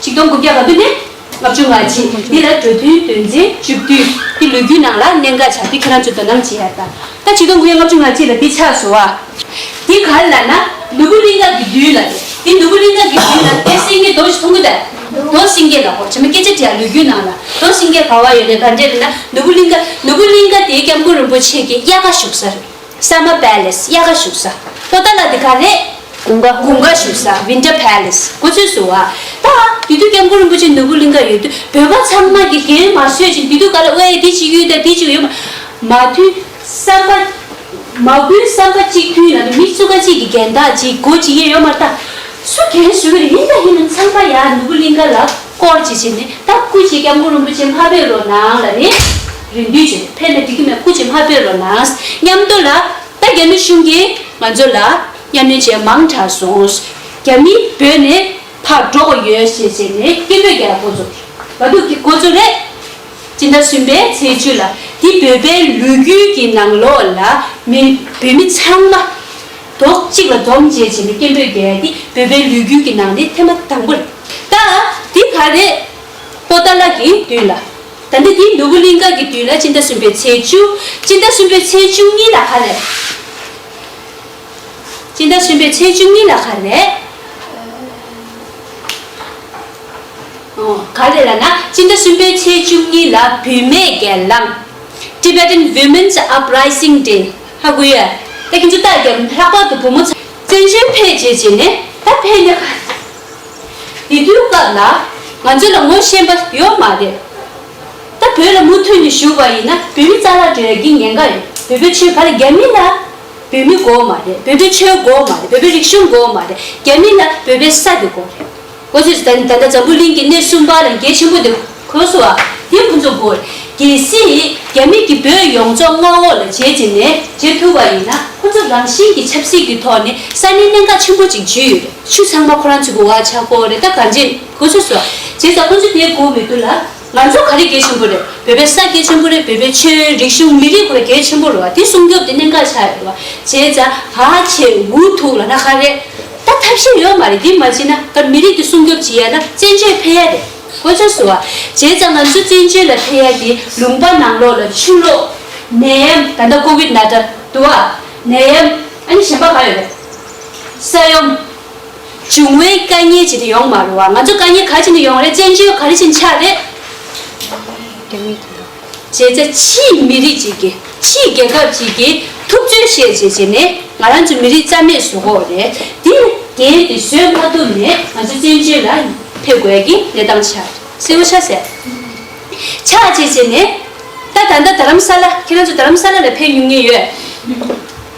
ཆིག་སྟོང་དགུ་བརྒྱ་ག་དུས་ནས། ལྔ་བཅུ་ང་གཅིག་འདི་ལ་གྲོས་མཐུན་དོན་ཚན་བཅུ་བདུན་འདི་ལོ་རྒྱུས་ནང་ལ་གནད་འགག་ཆགས་འདི་ཁྱེད་རང་ཚོས་དོ་སྣང་བྱེད་ཡ་ད། ད་ཆིག་སྟོང་དགུ་བརྒྱ་ལྔ་བཅུ་ང་གཅིག་ལ་འདི་ཆགས་སོང་བ། འདི་ག་རེ་ལབ་ན་ནོར་བུ་གླིང་ག་གི་དུས་ལ་རེད། འདི་ནོར་བུ་གླིང་ག་གི་དུས་ལ་དེ་སེང་གེ་རྡོ་ཞིག་མཐོང་གི་ད། རྡོ་སེང་གེ་ལ་གོ་བྱེ་མ་སྐད་ཆ་དྲིས་ཡ་ལོ་རྒྱུས་ནང་ལ་རྡོ་སེང་གེ་ག་བ་ཡོད་རེད་ག་འདྲས་རེད་ན་ནོར་བུ་གླིང་ག་ནོར་བུ་གླིང་ག་དེ་སྐྱབས་མགོན་རིན་པོ་ཆེ་གི་དབྱར་ཁ་བཞུགས་ས་རེད། Summer Palace དབྱར་ཁ་བཞུགས་ས། པོ་ཏཱ་ལ་དེ་ག་རེད། དགུན་ཁ། དགུན་ཁ་བཞུགས་ས་Winter Palace གོ་ཚོད་སུ་བ། ད་དེ་དུས་སྐྱབས་མགོན་རིན་པོ་ཆེ་ནོར་བུ་གླིང་ག་ཡོད་དུས་བོད་པ་ཚང་མ་གི་གན་མ་བཟོས་ཅིང་དེ་དུས་ག་ལ་ཨོ་ཨེ་དེ་ཅིག་ཡོད་ད་དེ་ཅིག་ཡོད་མ་མ་དུས་བསམ་པ། མ་དགོས་བསམ་པ་གཅིག་མཐུན་ལ་མི་སུ་ག་གཅིག་གི་གན་དག་ཅིག་གོ་ཅིག་ཡོད་ཡོད་མ་ད། སུ་གན་བཟོས་གི་རེད་ཡིན་ད་ཡིན་ན་ཚང་མ་ཡ་ནོར་བུ་གླིང་ག་ལ་སྐོར་ཅིག་བྱས་ནས་ད་སྐུ་ཅིག་སྐྱབས་མགོན་རིན་པོ་ཆེ་མ་ཕེབས་རོགས་གནང་ལ་ནི་རེ་འདུན་བྱས་ཕེབས་ན་འགྲིག་གི་མེད་སྐུ་ཅིག་མ་ཕེབས་རོགས་གནང་། མཉམ་དུ་ལ་ད་རྒྱ་མི་གཞུང་གིས་ང་ཚོ་ལ་མཉམ་ལེན་བྱས་མང་དྲགས་སོང་། རྒྱ་མི་བོད་ནས་ཕར་འགྲོ་དགོས་ཡོད་ཞེས་བྱས་ནས་སྐད་འབོད་རྒྱག་འགོ་ཚུགས། བ་འདུག་གི་འགོ་ཚུགས་རེད། སྤྱི་ཟླ་གསུམ་པའི་ཚེས་བཅུ་ལ་འདི་བོད་པའི་ལོ་རྒྱུས་ཀྱི་ནང་ལོགས་ལ་མི་བོད་མི་ཚང་མ་རྡོག་གཅིག་ལ་འཛོམས་བྱས་བྱས་ནས་སྐད་འབོད་རྒྱག་ཡ་འདི་བོད་པའི་ལོ་རྒྱུས་ཀྱི་ནང་ནས་ཐེངས་མ་དང་པོ་རེད། ད་འདི་ག་རེད། པོ་ཏཱ་ལ་གི་དུས་ལ། ད་འདི་འདི་ནོར་བུ་གླིང་ག་གི་དུས་ལ་སྤྱི་ཟླ་གསུམ་པའི་ཚེས་བཅུ། སྤྱི་ཟླ་གསུམ་པའི་ཚེས་བཅུ་གཉིས་ལ་ག་རེད། སྤྱི་ཟླ་གསུམ་པའི་ཚེས་བཅུ་གཉིས་ལ་ག་རེད། ཨོ། ག་རེད་ལབ་ན་སྤྱི་ཟླ་གསུམ་པའི་ཚེས་བཅུ་གཉིས་ལ་བུད་མེད་སྒེར་ལངས། Tibetan Women's Uprising Day ཧ་གོ་ཡོད། ད་ཁྱེད་ཚོ་ལྟ་རྒྱབ་ལྷག་པར་དུ་བུ་མོ་ཚོ་བཙན་བྱོལ་ཕེབས་བྱས་བྱས་ནས་ད་ཕེབས་ནས་ག་དེ་དུས་སྐབས་ལ་ང་ཚོ་ལ་ངོ་ཤེས་པ་ཡོད་མ་རེད། ད་བོད་ལ་མུ་མཐུད་ནས་བཞུགས་པ་ཡིན་ན་བོད་མི་རྩ་བརླག་འགྲོ་ཡ་གི་ཉེན་ཁ་ཡོད། བོད་པའི་ཆོས་ག་ལ་རྒྱ་མི་ལ་བོད་མི་དགོས་མ་རེད། བོད་པའི་ཆོས་དགོས་མ་རེད། བོད་པའི་རིག་གཞུང་དགོས་མ་རེད། རྒྱ་མི་ལ་བོད་པའི་ས་དེ་དགོས་རེད། གོ་ཚོད་ད་ད་ལྟ་འཛམ་བུ་གླིང་གི་གནས་གསུམ་པ་ལ་གལ་ཆེན་པོ་དེ་གོ་སོང་ཨ། དེ་ཁོ་ཚོ་དགོས་རེད། གལ་སྲིད་རྒྱ་མི་གིས་བོད་ཡོངས་རྫོགས་མངའ་འོག་ལ་བྱས་བྱས་ནས་བྱེད་ཐུབ་པ་ཡིན་ན་ཁོ་ཚོ་རང་བཞིན་གྱི་ཆབ་སྲིད་ཀྱི་ཐོག་ནས་ས་གནས་གནད་འགག་ཆེན་པོ་ཅིག་བརྗོད་ཡོད་རེད། ཆུ་ཚང་མ་ཁོ་རང་ཚོ་གི་འོག་ཆགས་ཀྱི་རེད། ད་གང་ཅི་གོ་ཚོད་སོང་ཨ། བྱས་ཙང་ཁོ་ཚོ་དེ་དགོས་མི་འདུག་ལ། ང་ཚོ་ག་རེ་གལ་ཆེན་པོ་རེད། བོད་པའི་ས་གལ་ཆེན་པོ་རེད། བོད་པའི་ཆོས་རིག་གཞུང་མི་རིགས་ཁོ་རང་གལ་ཆེན་པོ་རེད་བ། དེ་སྲུང་སྐྱོབ་དེ་གནད་འགག་ཆགས་ཡོད་རེད་བ། བྱས་ཙང་ཧ་ཆེ་འུ་ཐུག་ལབ་ན་ག་རེ། ད་ཐབས་ཤེས་ཡོད་མ་རེད། དེ་མ་བྱས་ན་ད་མི་རིགས་དེ་སྲུང་སྐྱོབ་བྱེད་ཡ་ན་བཙན་བྱོལ་ཕེབས་ཡ་རེད། གོ་ཚོད་སོང་བ། བྱས་ཙང་ང་ཚོ་བཙན་བྱོལ་ལ་ཕེབས་ཡ་དེ་ལུང་པ་ནང་ལོགས་ལ་ཆུ་ལོག་ནད་ཡམས། ད་ལྟ་ཀོ་ཝིད་ན་ཏྲ་འདུག་བ། ནད་ཡམས། ཨ་ནི་གཞན་པ་ག་ཡོད་རེད། ས་ཡོམ། འབྱུང་བའི་དཀའ་ངལ་ཅིག་དེ་ཡོང་མ་རེད་བ། ང་ཚོ་དཀའ་ངལ་ག་ཅིག་ནས་ཡོང་རེད། བཙན་བྱོལ་ག་རེ་བྱས་ནས་ཆགས་རེད། རྒྱ་མི་དང་། བྱས་ཙང་ཕྱིའི་མི་རིགས་ཅིག་གིས་ཕྱིའི་རྒྱལ་ཁབ་ཅིག་གིས་ཐུབ་ཚོད་བཤད་བྱས་བྱས་ནས་ང་རང་ཚོ་མི་རིགས་རྩ་མེད་བཟོ་གི་ཡོད་རེད། དེ་འགན་དེ་བཟོད་མ་ཐུབ་ནས་ང་ཚོ་བཙན་བྱོལ་ལ་ཕེབས་དགོས་ཀྱི་གནས་སྟངས་ཆགས་རེད། གསལ་པོ་ཆགས་སོང་། ཆགས་བྱས་བྱས་ནས་ད་ད་ལྟ་རྡ་རམ་ས་ལ། ཁྱེད་རང་ཚོ་རྡ་རམ་ས་ལ་ལ་ཕེབས་མྱོང་མཁན་ཡོད།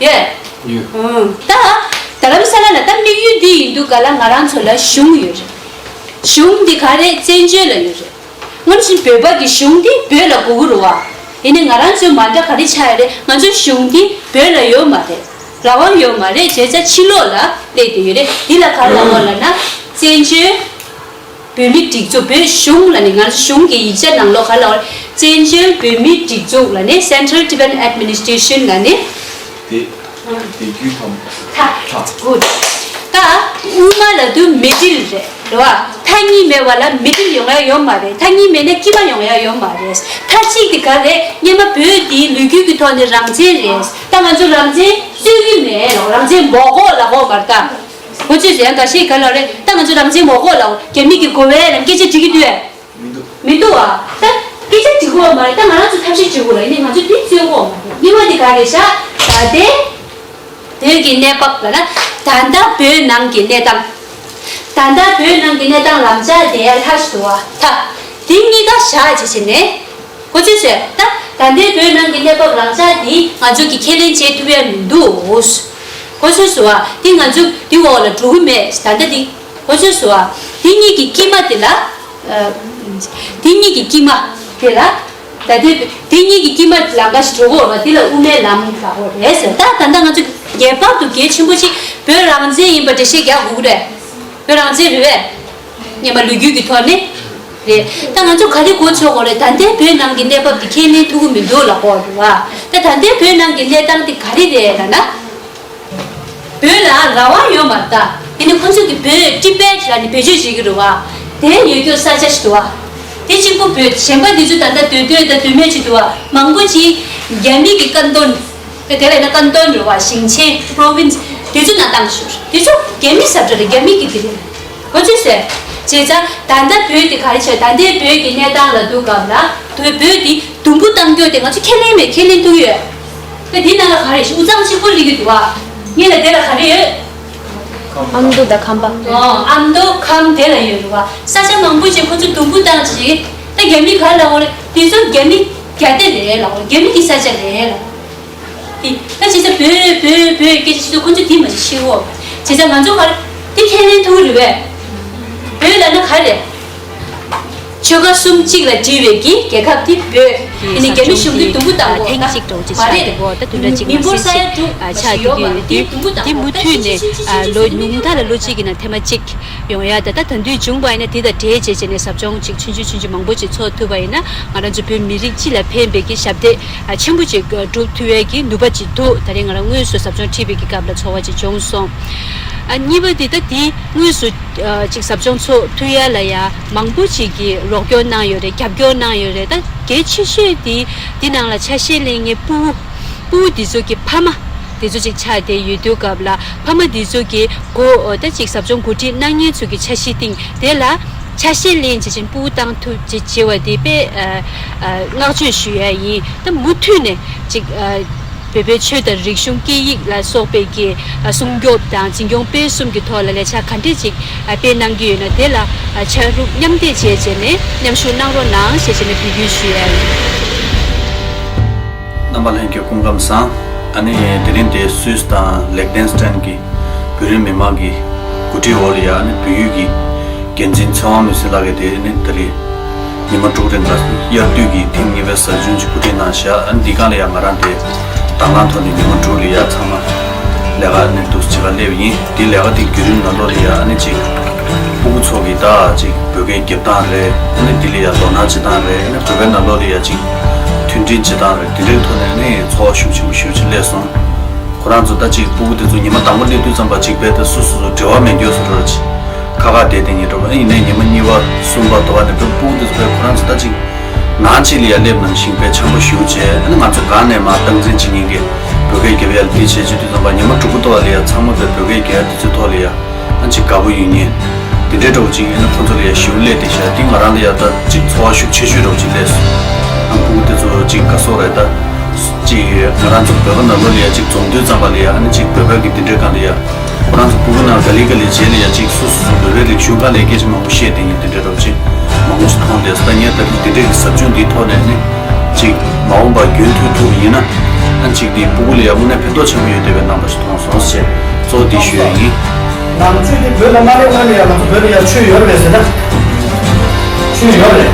ཡོད། ཡོད། ཨང་། ད་རྡ་རམ་ས་ལ་ལ་ད་དམིགས་ཡུལ་འདི་ཡིན་དུས་ག་ལ་ང་རང་ཚོ་ལ་གཞུང་ཡོད་རེད། གཞུང་འདི་ག་རེ་བཙན་བྱོལ་ལ་ཡོད་རེད། སྔོན་བཞིན་བོད་པ་གི་གཞུང་འདི་བོད་ལ་དགོས་ཀྱི་རེད་བ། ཡིན་ནའི་ང་རང་ཚོའི་མ་འདྲ་ག་རེ་ཆགས་ཡོད་རེད། ང་ཚོའི་གཞུང་འདི་བོད་ལ་ཡོད་མ་རེད། རང་དབང་ཡོད་མ་རེད། བྱས་ཙང་ཕྱི་ལོགས་ལ་སླེབས་བསྡད་ཡོད་རེད། འདི་ལ་ག་རེ་ལབ་དགོས་ལབ་ན་བཙན་བྱོལ་བོད་མིའི་སྒྲིག་འཛུགས། བོད་གཞུང་ལབ་ནས་ང་ཚོ་གཞུང་གི་ཡིག་ཆ་ནང་ལོགས་ག་ལབ་དགོས་རེད། བཙན་བྱོལ་བོད་མིའི་སྒྲིག་འཛུགས་ལབ་ནས་Central Tibetan Administration ལབ་ནས། དེ། དེ་རྒྱུད་ཐམ། ཐ། ཐ། Good. ད་དབུ་མ་ལབ་དུས་མི་ཌལ་རེད། རེད་བ། མཐའ་གཉིས་མེད་པ་ལ་མི་ཌལ་ཡོང་ཡ་ཡོད་མ་རེད། མཐའ་གཉིས་མེད་ན་དཀྱིལ་མ་ཡོང་ཡ་ཡོད་མ་རེད། མཐའ་གཅིག་དེ་ག་རེད། སྔོན་མ་བོད་འདི་ལོ་རྒྱུས་ཀྱི་ཐོག་ནས་རང་བཙན་རེད། ད་ང་ཚོ་རང་བཙན་རྩོད་ཀྱི་མེད་ལ། རང་བཙན་མ་དགོས་ལབ་དགོས་མ་རེད་ད། གོ་ཚོད་ཟེར་ཡང་འགའ་ཤས་ག་ལབ་རེད། ད་ང་ཚོ་རང་བཙན་མ་དགོས་ལབ། རྒྱ་མི་གི་དགོས་པས་ལབ་སྐད་ཆ་འདྲི་གི་འདུག་གས། མི་འདུག་མི་འདུག་ཨ། ད་སྐད་ཆ་འདྲི་དགོས་པ་མ་རེད། ད་ང་རང་ཚོ་ཐབས་ཤེས་བྱེད་དགོས་ལ། ཡིན་ནའི་ང་ཚོ་འདི་རྩོད་དགོས་མ་རེད། གཉིས་པ་འདི་ག་རེད་ཤག་ད་ལྟའི་བོད་ཀྱི་གནས་བབ་ལབ་ན། ད་ལྟ་བོད་ནང་གི་གནས་སྟངས། ད་ལྟ་བོད་ནང་གི་གནས་སྟངས་ལམ་ལྕགས་བསྡད་ཡ་ལྷག་ཞིག་འདུག་ཨ། ད་འདི་གཉིས་ཀ་བཞག་བྱས་བྱས་ནས། གོ་ཚོད་སོང་། ད་ད་ལྟའི་བོད་ནང་གི་གནས་བབ་ལམ་ལྕགས་འདི་ང་ཚོ་གིས་ཁས་ལེན་བྱེད་ཐུབ་ཡ་མི་འདུག་གོ་ཚོད་སོང་ཨ། འདི་ང་ཚོ་འདི་འོག་ལ་འགྲོ་གི་མེད། ད་ལྟ་འདི། གོ་ཚོད་སོང་ཨ། འདི་གཉིས་ཀྱི་དཀྱིལ་མ་དེ་ལ། ཨ། འདི་གཉིས་ཀྱི་དཀྱིལ་མ་དེ་ལ། ད་ལྟའི་འདི་གཉིས་ཀྱི་དཀྱིལ་མ་ལམ་ཁ་ཞིག་འགྲོ་གི་ཡོད་རེད་བ། འདི་ལ་དབུ་མའི་ལམ་ལབ་ཀྱི་ཡོད་རེད་ཟེར། ད་ད་ལྟ་ང་ཚོ་ངེས་པར་དུ་གལ་ཆེན་པོ་ཞིག་བོད་རང་བཙན་ཡིན་པ་འགྲེལ་བཤད་རྒྱག་དགོས་ཀྱི་རེད། བོད་རང་བཙན་རེད་པས། སྔོན་མ་ལོ་རྒྱུས་ཀྱི་ཐོག་ནས་རེད། ད་ང་ཚོ་ག་རེ་གོ་ཆོད་དགོས་རེད། ད་ལྟའི་བོད་ནང་གི་གནས་བབ་དེ་ཁས་ལེན་ཐུབ་ཀྱི་མི་འདུག་ལབ་ཀྱི་ཡོད་རེད་བ། ད་ད་ལྟའི་བོད་ནང་གི་གནས་སྟངས་དེ་ག་རེ་རེད་ལབ་ན། བོད་ལ་རང་དབང་ཡོད་མ་རེད་ད། དེ་ནི་ཁོ་ཚོ་གི་བོད་ཏི་བེད་ལབ་ནས་བེད་སྤྱོད་བྱེད་ཀྱི་རེད་བ། དེ་ཡོད་རྒྱུ་ས་ཆ་ཞིག་འདུག་བ། དེ་གཅིག་པུ་བོད། གཞན་པ་དེ་ཚོ་ད་ལྟ་སྡོད་སྡོད་དང་སྡོད་མེད་ཅིག་འདུག་བ། མང་པོ་ཅིག་རྒྱ་མི་གི་ཀན་ཏོན། དེ་དེ་ལ་ཡིན་ན་ཀན་ཏོན་རེད་བ། ཞིང་ཆེན་པོ་རོ་ཝིན་སི་དེ་ཚོ་ནང་བཏང་ཞོར། དེ་ཚོ་རྒྱ་མི་ས་ཁྲ་རེད། རྒྱ་མི་གི་དེ་རེད། གོ་ཚོད་སོང་། བྱས་ཙང་ད་ལྟ་བོད་དེ་ག་རེ་བྱས། ད་ལྟའི་བོད་ཀྱི་གནས་སྟངས་ལ་འདུག་སྐབས་ལ། བོད་བོད་དེ་དུམ་བུ་བཏང་རྒྱུ་དེ་ང་ཚོ་ཁས་ལེན་མེད། ཁས་ལེན་ཐུབ་ཡོད། ད་དེ་ནང་ལ་ག་རེ་དབུས་གཙང་གཅིག་པོ་སླེབས་ཀྱི་འདུག་བ། སྔོན་ལ་དེ་ལ་ག་རེ་ཡོད། ཨ་མདོ་དང་ཁམས་པ། ཨོ། ཨ་མདོ་ཁམས་དེ་ལ་ཡོད་རེད་བ། ས་ཆ་མང་པོ་ཅིག་ཁོ་ཚོ་དུམ་བུ་བཏང་ཅིག་ད་རྒྱ་མི་ག་རེ་ལབ་ཀྱི་ཡོད་རེད། དེ་ཚོ་རྒྱ་མི་རྒྱ་སྡེ་རེད་ལབ་ཀྱི་ཡོད་རེད། རྒྱ་མི་གི་ས་ཆ་རེད་ལབ་ཀྱི་ཡོད་རེད། དེ་ད་བྱས་ཙང་བོད་བོད་བོད་སྐད་ཆ་བཤད་དུས་ཁོ་ཚོས་དེ་མ་ཤེས་ཤེས་གོ། བྱས་ཙང་ང་ཚོ་ག་རེ་དེ་ཁས་ལེན་ཐུབ་ཀྱི་རེད་པས། བོད་ལབ་ན་ག་རེ། ཆོལ་ཁ་གསུམ་གཅིག་ལ་སྒྲིལ་བའི་གི་རྒྱལ་ཁབ་དེ་བོད། དེ་ནི་རྒྱ་མི་གཞུང་གིས་དུམ་བུ་བཏང་གོ། ཐེངས་གཅིག་འགྲོ་ཅིག་ཆགས་ཀྱི་འདུག་གོ། ད་དུས་འདྲ་ཅིག་མ་ཟིན་ཅིག་ཆགས་ཀྱི་ཡོད་དུས། དེ་མུ་མཐུད་ནས་ལོ་ཉུང་མཐའ་ལ་ལོ་གཅིག་གི་ནང་ཐེངས་མ་གཅིག་ཡོང་ཡ། ད་ད་ད་དུས་བྱུང་བ་ཡིན་ན་དེ་དང་འབྲེལ་བྱས་བྱས་ནས་ཟབ་སྦྱོང་ཅིག་ཆུང་ཆུང་ཆུང་ཆུང་མང་པོ་ཅིག་ཚོགས་ཐུབ་པ་ཡིན་ན། ང་རང་ཚོ་བོད་མི་རིགས་སྤྱི་ལ་ཕན་པའི་གི་ཞབས་འདེགས་ཆེན་པོ་ཅིག་སྒྲུབ་ཐུབ་ཡ་གི་ནུས་པ་ཅིག་འདུག། ད་རེས་ང་རང་དངོས་སུ་ཟབ་སྦྱོང་ཁྲིད་པའི་གི་སྐབས་ལ་ཚོར་བ་ཅིག་བྱུང་སོང་། ཨ། གཉིས་པ་དེ་ད་དེ་དངོས་སུ་ཨ་ཅིག་ཟབ་སྦྱོང་ཚོགས་ཐུབ་ཡ་ལ་ཡ་མང་པོ་ཅིག་གིས་རོགས་སྐྱོར་གནང་ཡོད་རེད། རྒྱབ་སྐྱོར་གནང་ཡོད་རེད། ད་གལ་ཆེ་ཤོས་དེ་འདི་ནང་ལ་ཆ་ཤས་ལེན་མཁན་ཕྲུ་གུ། ཕྲུ་གུ་འདི་ཚོ་གི་ཕ་མ་འདི་ཚོ་ཅིག་ཆགས་བསྡད་ཡོད་དུས་སྐབས་ལ། ཕ་མ་འདི་ཚོ་གི་འགོ་ད་ཅིག་ཟབ་སྦྱོང་གོ་སྒྲིག་གནང་མཁན་ཚོ་གི་འཆར་གཞི་སྟེང་དེ་ལ་ཆ་ཤས་ལེན་བྱེད་ཅིང་ཕྲུ་གུ་བཏང་ཐུབ་ཅིག་བྱེད་པ་དེ་དཔེ་ཨ་ཨ་བསྔགས་བརྗོད་ཞུ་ཡ་ཡིན། ད་མུ་མཐུད་ནས་ཅིག་ཨ། བོད་པའི་ཆོས་དང་རིག་གཞུང་སྐད་ཡིག་ལ་སོགས་པའི་གི་སྲུང་སྐྱོབ་དང་འཛིན་སྐྱོང་སྤེལ་གསུམ་གྱི་ཐོག་ལ་ལས་འཆར་ག་འདྲས་ཅིག་སྤེལ་གནང་གི་ཡོད་ན། དེ་ལ་ཕྱག་རོགས་མཉམ་འདེགས་བྱས་བྱས་ནས་མཉམ་ཞུགས་གནང་རོགས་གནང་ཞེས་བྱས་ནས་འབོད་སྐུལ་ཞུ་ཡ་ཡིན། རྣམ་པ་ལྷན་རྒྱས་སྐུ་ཁམས་བཟང་། ཨ་ནི་དེ་རིང་དེ་སུད་སི་དང་ལེག་ཏེན་སི་ཏན་གྱི་བོད་རིགས་མི་མང་གི་གོ་སྒྲིག་འོག་ལ་ཡ། ཨ་ནི་བོད་ཡུལ་གྱི་འགན་འཛིན་ཚེ་དབང་མུན་སེལ་ལགས་ཀྱིས་དེ་ནི་ད་རེས་ཉི་མ་དྲུག་རིང་ལ་དབྱར་དུས་ཀྱི་ཐེངས་གཉིས་པའི་གཟའ་མཇུག་ཅིག་གོ་སྒྲིག་གནང་བཞག་ཨ་ནི་འདི་ག་ལ་ཡང་ང་རང་དེ་དང་བླངས་ཐོག་ནས་ཉི་མ་དྲུག་ལ་ཡ་ཚང་མ་ལས་ཀ་ནི་འདུག་སེ་བྱེད་ག་སླེབས་ཡིན། དེ་ལས་ཀ་དེ་བརྒྱུད་རིམ་ནང་ལོགས་ལ་ཡ་ཨ་ནི་ཅིག་སྤུ་གུ་ཚོ་གི་ད་ཅིག་བོད་སྐད་རྒྱབ་སྟངས་རེད། ཨ་ནི་དེ་ལ་ཡ་དོ་སྣང་བྱེད་སྟངས་རེད། ཨ་ནི་བོད་པའི་ནང་ལོགས་ལ་ཡ་ཅིག་མཐུན་སྒྲིལ་བྱེད་སྟངས་རེད། དེ་འདྲའི་ཐོག་ནས་ཨ་ནི་ཚོར་བ་ཤུགས་ཆེན་པོ་ཞེ་པོ་ཅིག་སླེབས་སོང་། ཁོ་རང་ཚོ་ད་ཅིག་སྤུ་གུ་དེ་ཚོ་ཉི་མ་དང་པོ་སླེབས་དུས་ཙམ་པ་ཅིག་རྦད་དེ་སོ་སོ་སོ་འབྲེལ་བ་མེད་མཁན་བཟོ་འདྲ་ཅིག་ཁ་ཁ་བསྡད་དེ་ཉེ་འགྲོ་བ། ཨ་ཡིན་ནའི་ཉི་མ་གཉིས་པ་གསུམ་པ་དོ་བ་ནས་བོད་སྤུ་གུ་དེ་ཚོ་བས་ཁོ་རང་ཚོ་ད་ཅིག་ནང་ཅིག་ལ་ཡ་སླེབས་ནང་བཞིན་བས་འཆམ་པོ་ཞེ་པོ་བྱས། ཨ་ནི་ང་ཚོ་སྒང་ནས་མར་སྟངས་འཛིན་བྱེད་མཁན་གྱི་བོད་སྐད་རྒྱབ་ཡ་ལ་དེ་བྱས་བྱས་དུས་ཙམ་པ་ཉི་མ་དྲུག་པ་དོ་བ་ལ་ཡ་ཚང་མ་བས་བོད་སྐད་རྒྱབ་ཡ་དེ་ཚོའི་ཐོག་ལ་ཡ་ཨ་ཅིག་དགའ་པོ་ཡོད་མཁན་དེ་འདྲའི་འདྲ་བོ་ཅིག་ཡིན་ན། ཁོ་ཚོ་ལ་ཡ་ཞེ་པོ་སླེབས་བསྡད་ཤག་དེ་ང་རང་ལ་ཡ་ད་ཅིག་ཚོར་བ་ཤུགས་ཆེ་ཤོས་འདྲ་བོ་ཅིག་སླེབས་སོང་། ཨ་སྤུ་གུ་དེ་ཚོ་ཅིག་ག་སོག་རེད་ད། ཅིག་ང་རང་ཚོ་བོད་པ་ནང་ལོགས་ལ་ཡ་ཅིག་འཛོམས་དུས་ཙམ་པ་ལ་ཡ་ཨ་ནི་ཅིག་བོད་པ་གི་དེ་འདྲའི་སྒང་ལ་ཡ་ཁོ་རང་ཚོ་སྤུ་གུ་ནང་ག་ལེ་ག་ལེ་རྗེས་ལ་ཡ་ཅིག་སོ་སོ་སོ་བོད་པའི་རིག་གཞུང་སྒང་ལ་སྐད་ཆ་མང་པོ་བཤད་བསྡད་མཁན་དེ་འདྲ་འདྲ་བོ་ཅིག་མང་པོ་ཞིག་མཐོང་བསྡད་སོང་། ད་ངས་ད་དེ་འདྲའི་གི་ཟབ་སྦྱོང་འདིའི་ཐོག་ནས་ནི་ཅིག་མ་འོངས་པ་རྒྱུན་མཐུད་ཐུབ་པ་ཡིན་ན། ཨ་ཅིག་འདི་སྤུ་གུ་ལ་ཡ་དངོས་གནས་ཕན་ཐོགས་ཆེན་པོ་ཡོད་བསྡད་པའི་རྣམ་པ་ཞིག་མཐོང་སོང་ཞེས་གཙོ་བོ་འདི་ཞུ་ཡ་ཡིན། ནང་ཆོས་དེ་བོད་ལ་མ་སླེབས་སྔོན་ལ་ཡང་ང་ཚོ་བོད་ལ་ཡང་ཆོས་ཡོད་རེད་ཟེར་ན། ཆོས་ཡོད་རེད།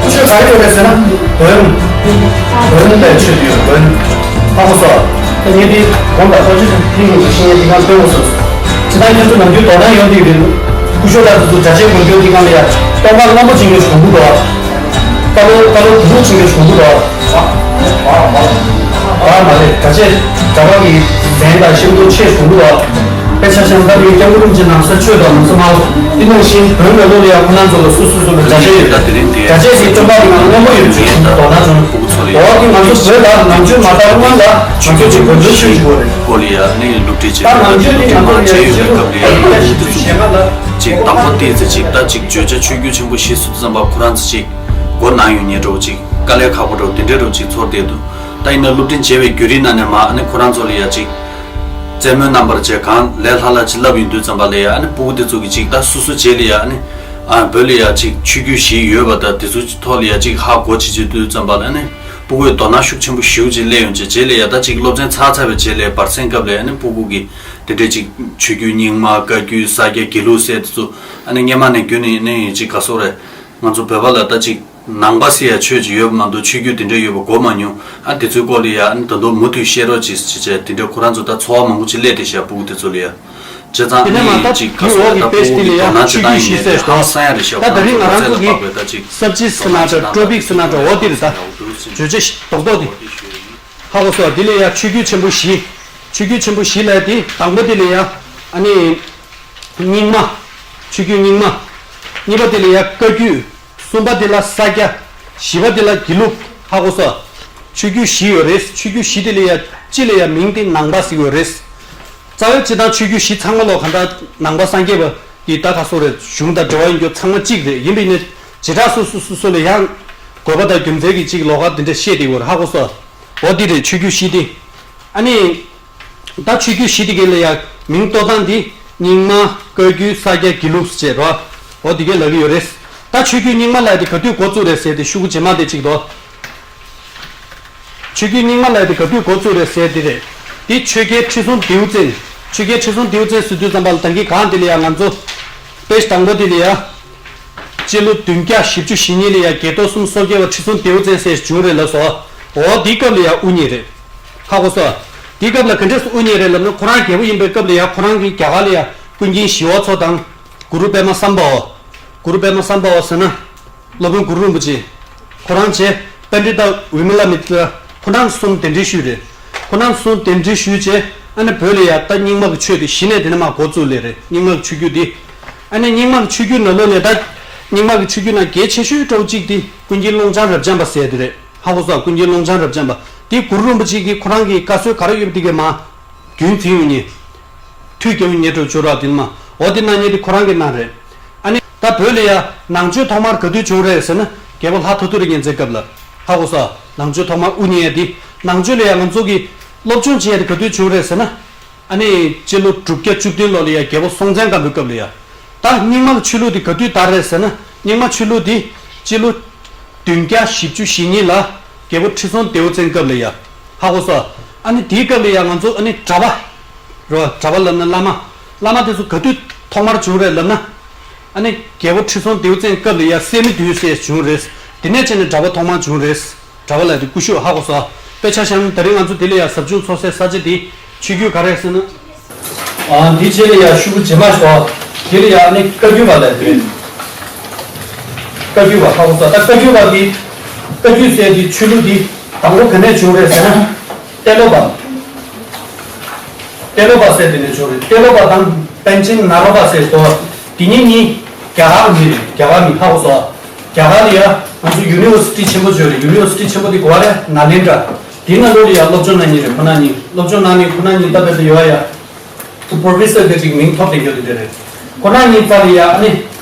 ཆོས་ག་རེ་ཡོད་རེད་ཟེར་ན། བོན། བོན་པའི་ཆོས་དེ་ཡོད་རེད། བོན། ཧ་གོ་སོང་། ད་ངས་འདི་དགོངས་དག་ཐོག་ཆོས་ཀྱི་ཐིག་ལེ་ཞིག་ཤེས་ཡས་འདི་གང་སྟོན་དགོས་སོང་། ཇི་ལྟར་ཁྱེད་ཚོ་ནམ་རྒྱུན་དོ་སྣང་ཡོང་གི་ཡོད་རེད། སྐུ་ཞབས་ལགས་ཚོ་སྒྲ་གཅན་འགོ་འཛུགས་འདི་གང་ལ་ཡ། སྟོན་ཁ་སྔོན་པོ་ཅན་གྱི་གཞུང་པོ་འདུག་ཨ། ཀ་ལོ་ཀ་ལོ་དུ་ལུག་ཆེན་པོའི་གཞུང་པོ་དང་། ཨ་མ་རེད། སྒྲ་གཅན་གྲྭ་པ་གི་གཟན་དང་ཤིང་ཏོག་ཆེ་གཞུང་པོ་དང་། དཔེ་ཆ་བཞག་ན་ད་རེས་སྐྱབས་མགོན་རིན་པོ་ཆེ་ནང་སར་ཆོས་དང་ལམ་སེང་མ་ལོ། དེ་ནང་བཞིན་བོད་ནང་ལོགས་ལ་ཡང་ཁོ་རང་ཚོ་ལ་སོ་སོ་སོ་ལ་སྒྲ་གཅན་ཡོད། ད་དེ་རིང་དེ་སྒྲ་གཅན་གྱི་སྟོན་པ་གི་ནང་སྔོན་པོ་ཡོད་ཅེས་དོ་སྣང་བྱུང་། འོ་དེ་ང་ཚོ་བོད་ལ་ནང་ཆོས་མ་དར་སྔོན་ལ་ང་ཚོ་ཅིག་བོད་ལ་ཆོས་ཞུ་དགོས་རེད། སྐོར་ལ་ཡང་ནི་སློབ་ཁྲིད་བྱེད་པའི་སྐབས་ལ་ཡང་ནི་སྐུ་ཞབས་ལགས་ཚོ་གི་ཅིག་དང་པོ་བལྟས་ཚེ་ཅིག་ད་ཅིག་བརྗོད་བྱ་ཆོས་བརྒྱུད་ཆེན་པོ་བཞི་ཟེར་དུས་ཙམ་པ་ཁོ་རང་ཚོ་ཅིག་མགོ་ན་ཡོང་མཁན་འདྲ་བོ་ཅིག་དཀའ་ལས་ཁག་པོ་འདྲ་བོ་དེ་འདྲ་འདྲ་བོ་ཅིག་ཚོར་བསྡད་འདུག་ད་ཡིན་ན་སློབ་ཁྲིད་བྱེད་པའི་བརྒྱུད་རིམ་ནང་ནས་མ་ཨ་ནི་ཁོ་རང་ཚོ་ལ་ཡང་ཅིག་རྩེད་མོའི་རྣམ་པར་བྱས་གང་ལས་ལྷག་ལྷག་ཅིག་བསླབ་ཡོང་དུས་ཙམ་པ་ལ་ཡང་ཨ་ནི་སྤུ་གུ་དེ་ཚོ་གི་ཅིག་ད་སོ་སོ་རྗེས་ལ་ཡང་ཨ་ནི་ཨ་བོད་ལ་ཡང་ཅིག་ཆོས་བརྒྱུད་བཞི་ཡོད་པ་ད་དེ་ཚོ་ཐོག་ལ་ཡང་ཅིག་ཧ་གོ་བྱེད་བྱེད་དུས་ཙམ་པ་ལ་ཨ་ནི་སྤུ་གུའི་དོ་སྣང་ཤུགས་ཆེན་པོ་ཞེ་པོ་ཅིག་སླེབས་ཡོང་བྱས། རྗེས་ལ་ཡང་ད་ཅིག་སློབ་ཚན་ཚར་ཚར་བའི་རྗེས་ལ་བར་གསེང་སྐབས་ལ་ཨ་ནི་སྤུ་གུ་གི་དེ་འདྲའི་ཅིག་ཆོས་བརྒྱུད་རྙིང་མ་བཀའ་བརྒྱུད་ས་སྐྱ་དགེ་ལུགས་ཟེར་དེ་ཚོ་ཨ་ནི་སྔོན་མ་ནས་རྒྱུན་ནས་ནས་ཅིག་ག་སོག་རེད། ང་ཚོ་བོད་པ་ལ་ད་ཅིག་ནང་པ་ཟེར་ཡ་ཆོས་ཅིག་ཡོད་པ་མ་གཏོགས་ཆོས་བརྒྱུད་དེ་འདྲ་ཡོད་པ་གོ་མ་མྱོང་། ཨ་དེ་ཚོའི་སྐོར་ལ་ཡ་ཨ་ནི་ད་དུང་མུ་མཐུད་བཤད་རོགས་ཅིག་ཅེས་བྱས་དེ་འདྲ་ཁོ་རང་ཚོ་ད་ཚོར་བ་མང་པོ་ཅིག་སླེབས་བསྡད་ཤག་སྤུ་གུ་དེ་ཚོ་ལ་ཡ། བྱས་ཙང་དེ་ནས་མ་ཨ་ནི་ད་ཅིག་ག་དེའི་སོག་འོག་གི་ད་པེ་ཇི་སྤུ་གུ་དེ་ལ་ཡ་གི་དོ་སྣང་ཆོས་བྱེད་སྟངས་བརྒྱུད་ཞིག་ཡོད་ནས་ཟེར་ཧང་སང་ཡ་རེད་ཤག་ད་ད་རིང་ང་རང་ཚོ་གི་ཁོ་ཚོ་ཚོ་ཚད་ལ་དཔག་པའི་ད་ཅིག་ས་བཅད་ཟེར་ན་འདྲ་ཊོ་པིག་ཟེར་ན་འདྲ་འོ་དེ་རེད། ད་བརྗོད་བྱ་རྡོག་རྡོག་དེ་ཧ་གོ་སོང་། དེ་ལ་ཡ་ཆོས་བརྒྱུད་ཆེན་པོ་བཞི། ཆོས་བརྒྱུད་ཆེན་པོ་བཞི་ལ་དེ་དང་པོ་དེ་ལ་ཡ་ཨ་ནི་རྙིང་མ། ཆོས་བརྒྱུད་རྙིང་མ། གཉིས་པ་དེ་ལ་ཡ་བཀའ་བརྒྱུད། གསུམ་པ་དེ་ལ་ས་སྐྱ། བཞི་པ་དེ་ལ་དགེ་ལུགས། ཧ་གོ་སོང་། ཆོས་བརྒྱུད་བཞི་ཡོད་རེད། ཆོས་བརྒྱུད་བཞི་དེ་ལ་ཡ་སྤྱི་ལ་ཡ་མིང་དེ་ནང་པ་ཟེར་གྱི་ཡོད་རེད། རྩ་བའི་སྤྱི་དང་ཆོས་བརྒྱུད་བཞི་ཚང་མ་ལོ་ག་འདྲ་ནང་པ་སངས་རྒྱས་པ་གི་ད་ག་སོག་རེད། གཞུང་དང་འབྲེལ་བ་ཡོད་རྒྱུ་ཚང་མ་གཅིག་རེད། ཡིན་པས་ནི་བྱེ་བྲག་སོ་སོ་སོ་སོ་ལ་ཡང་དགོས་པ་དང་རྒྱུ་མཚན་གྱི་གཅིག་ལོགས་ཀ་དེ་འདྲ་བཤད་དེ་ཡོད་རེད། ཧ་གོ་སོང་། འོ་དེ་རེད། ཆོས་བརྒྱུད་བཞི་དེ། ཨ་ནི། ད་ཆོས་བརྒྱུད་བཞི་དེ་གའི་ལ་ཡ་མིང་བཏགས་སྟངས་འདི་རྙིང་མ། བཀའ་བརྒྱུད། ས་སྐྱ། དགེ་ལུགས་ཟེར་རོ། འོ་དེ་གའི་ལབ་ཀྱི་ཡོད་རེད། ད་ཆོས་བརྒྱུད་རྙིང་མ་ལབ་ཡ་དེ་ག་དུས་འགོ་བཙུགས་རེད་ཟེར་དེ་ཤོག་གུ་རྗེས་མ་དེ་གཅིག་འདུག་ཆོས་བརྒྱུད་རྙིང་མ་ལབ་ཡ་དེ་ག་དུས་འགོ་བཙུགས་རེད་ཟེར་དེ་རེད། དེ་ཆོས་རྒྱལ་ཁྲི་སྲོང་ལྡེའུ་བཙན། ཆོས་རྒྱལ་ཁྲི་སྲོང་ལྡེའུ་བཙན་ཟེར་དུས་ཙམ་པ་ལ་ད་གིན་གང་དེ་ལ་ཡ་ང་ཚོ་དཔེ་དང་པོ་དེ་ལ་ཡ། སྤྱི་ལོ་བདུན་བརྒྱ་བཞི་བཅུ་ཞེ་གཉིས་ལ་ཡ་རྒྱལ་ཐོབ་གསུམ་སོ་བརྒྱད་པ་ཁྲི་སྲོང་ལྡེའུ་བཙན་ཟེར་བྱུང་རེད་ལབ་སོང་། འོ་དེའི་སྐབས་ལ་ཡ་དབུ་བརྙེས་རེད། ཧ་གོ་སོང་། དེའི་སྐབས་ལ་ག་འདྲས་སེ་དབུ་བརྙེས་རེད་ལབ་ན་ཁོ་རང་རྒྱལ་པོ་ཡིན་པའི་སྐབས་ལ་ཡ་ཁོ་རང་གིས་རྒྱ་གར་ལ་ཡ་ཀུན་མཁྱེན་ཞི་བ་འཚོ་དང་། གུ་རུ་པདྨ་སམ་བྷ་ཝ། གུ་རུ་པདྨ་སམ་བྷ་ཝ་ཟེར་ན། སློབ་དཔོན་གུ་རུ་རིན་པོ་ཆེ། ཁོ་རང་བྱས། པཎྜི་ཏ་བི་མ་ལ་མི་ཏྲ། ཁོ་རང་གསུམ་གདན་འདྲེན་ཞུས་རེད། ཁོ་རང་གསུམ་གདན་འདྲེན་ཞུས་བྱས། ཨ་ནི་བོད་ལ་ཡ་ད་རྙིང་མ་གི་ཆོས་དེ་གཞི་ནས་དེ་ནས་མར་འགོ་བཙུགས་ལེ་རེད། རྙིང་མ་གི་ཆོས་བརྒྱུད་དེ། ཨ་ནི་རྙིང་མ་གི་ཆོས་བརྒྱུད་ནང་ལོགས་ནས་ད་རྙིང་མ་གི་ཆོས་བརྒྱུད་ནང་གལ་ཆེ་ཤོས་འདྲ་བོ་གཅིག་དེ་ཀུན་མཁྱེན་ཀློང་ཆེན་རབ་འབྱམས་པ་ཟེར་དེ་རེད། ཧ་གོ་སོང་། ཀུན་མཁྱེན་ཀློང་ཆེན་རབ་འབྱམས་པ་དེ་གུ་རུ་རིན་པོ་ཆེ་གིས་ཁོ་རང་གི་བཀའ་སྲོལ་ག་རེ་ཡོད་པ་དེ་གའི་མར་རྒྱུན་འཛིན་ཡོང་མཁན། མཐུད་རྒྱབ་ཡོང་མཁན་འདྲ་བོ་བྱུང་ར་དེ་ནས་མར། འོ་དེ་གནང་མཁན་དེ་ཁོ་རང་གིས་གནང་རེད། ཨ་ནི་ད་བོད་ལ་ཡ་ནང་ཆོས་ཐོག་མར་ག་དུས་བྱུང་རེད་ཟེར་ན་རྒྱལ་པོ་ལྷ་ཐོ་ཐོ་རི་གཉན་བཙན་སྐབས་ལ། ཧ་གོ་སོང་། ནང་ཆོས་ཐོག་མར་དབུ་བརྙེས་ཡ་དེ་ནང་ཆོས་ལ་ཡ་ང་ཚོ་གི་ སློབ་སྦྱོང་བྱས་ཏེ་ག་དུས་བྱུང་རེད་ཟེར་ན། ཨ་ནི་སྤྱི་ལོ་དྲུག་བརྒྱ་བཅུ་བདུན་ལོ་ལ་ཡ་རྒྱལ་པོ་སྲོང་བཙན་སྒམ་པོའི་སྐབས་ལ་ཡ། ད་རྙིང་མ་གི་ཆོས་ལུགས་དེ་ག་དུས་དར་རེད་ཟེར་ན། རྙིང་མ་ཆོས་ལུགས་དེ་སྤྱི་ལོ་བདུན་བརྒྱ་བཞི་བཅུ་ཞེ་གཉིས་ལ་རྒྱལ་པོ་ཁྲི་སྲོང་ལྡེའུ་བཙན་སྐབས་ལ་ཡ། ཧ་གོ་སོང་། ཨ་ནི་དེའི་སྐབས་ལ་ཡ་ང་ཚོ་ཨ་ནི་གྲྭ་པ། རེད་བ། གྲྭ་པ་ལབ་ན་བླ་མ། བླ་མ་དེ་ཚོ་ག་དུས་ཐོག་མར་བྱུང་རེད་ལབ་ན། ཨ་ནི་རྒྱལ་པོ་ཁྲི་སྲོང་ལྡེའུ་བཙན་སྐབས་ལ་ཡ་སད་མི་བདུན་ཟེར་བྱུང་རེད། དེ་ནས་བྱས་ནས་གྲྭ་པ་ཐོག་མར་བྱུང་རེད། གྲྭ་པ་ལ་དེ་ཀུ་ཤུ་ཧ་གོ་སོང་། དཔེ་ཆ་བཞག་ན་ད་རིང་ང་ཚོ་དེ་ལ་ཡ་ཟབ་སྦྱོང་འཚོགས་སའི་ས་ཆ་དེ་ཆོས་བརྒྱུད་ག་རེ་ཟེར་ན། ཨ། འདི་རྗེས་ལ་ཡ་ཤོག་གུ་རྗེས་མ་ཞོག་དེ་ལ་ཡ་ཨ་ནི་བཀའ་བརྒྱུད་པ་ལ་དེ་རེད། བཀའ་བརྒྱུད་པ་ཧ་གོ་སོང་། ད་བཀའ་བརྒྱུད་པ་གི་བཀའ་བརྒྱུད་ཟེར་དེ་ཆོས་ལུགས་དེ་དང་པོ་ག་ནས་བྱུང་རེད་ཟེར་ན། ཏེ་ལོ་པ། ཏེ་ལོ་པ་ཟེར་དེ་ནས་བྱུང་རེད། ཏེ་ལོ་པ་དང་པཎ་ཆེན་ནཱ་རོ་པ་ཟེར་དོ། དེ་གཉིས་གཉིས་རྒྱ་གར་མི་རེད། རྒྱ་གར་མི། ཧ་གོ་སོང་། རྒྱ་གར་ལ་ཡ་ང་ཚོ་ཡུ་ནི་ཝར་སི་ཊི་ཆེན་པོ་བརྗོད་རེད། ཡུ་ནི་ཝར་སི་ཊི་ཆེན་པོ་དེ་གོ་བ་རེད། ནཱ་ལེནྡྲ། དེའི་ནང་ལོགས་ལ་ཡ་སློབ་སྦྱོང་གནང་མཁན་རེད། ཁོ་ན་གཉིས་སློབ་སྦྱོང་གནང་མཁན་ཁོ་ན་གཉིས་ད་བར་དུ་ཡོད་ཡ། ཁོ་པོ་རོ་ཕེ་སར་གི་ཅིག་མིང་ཐོབ་བསྡད་རྒྱུ་དེ་འདྲ་རེད། ཁོ་ན་གཉིས་རྩ་ལ་ཡ་ཨ་ནི་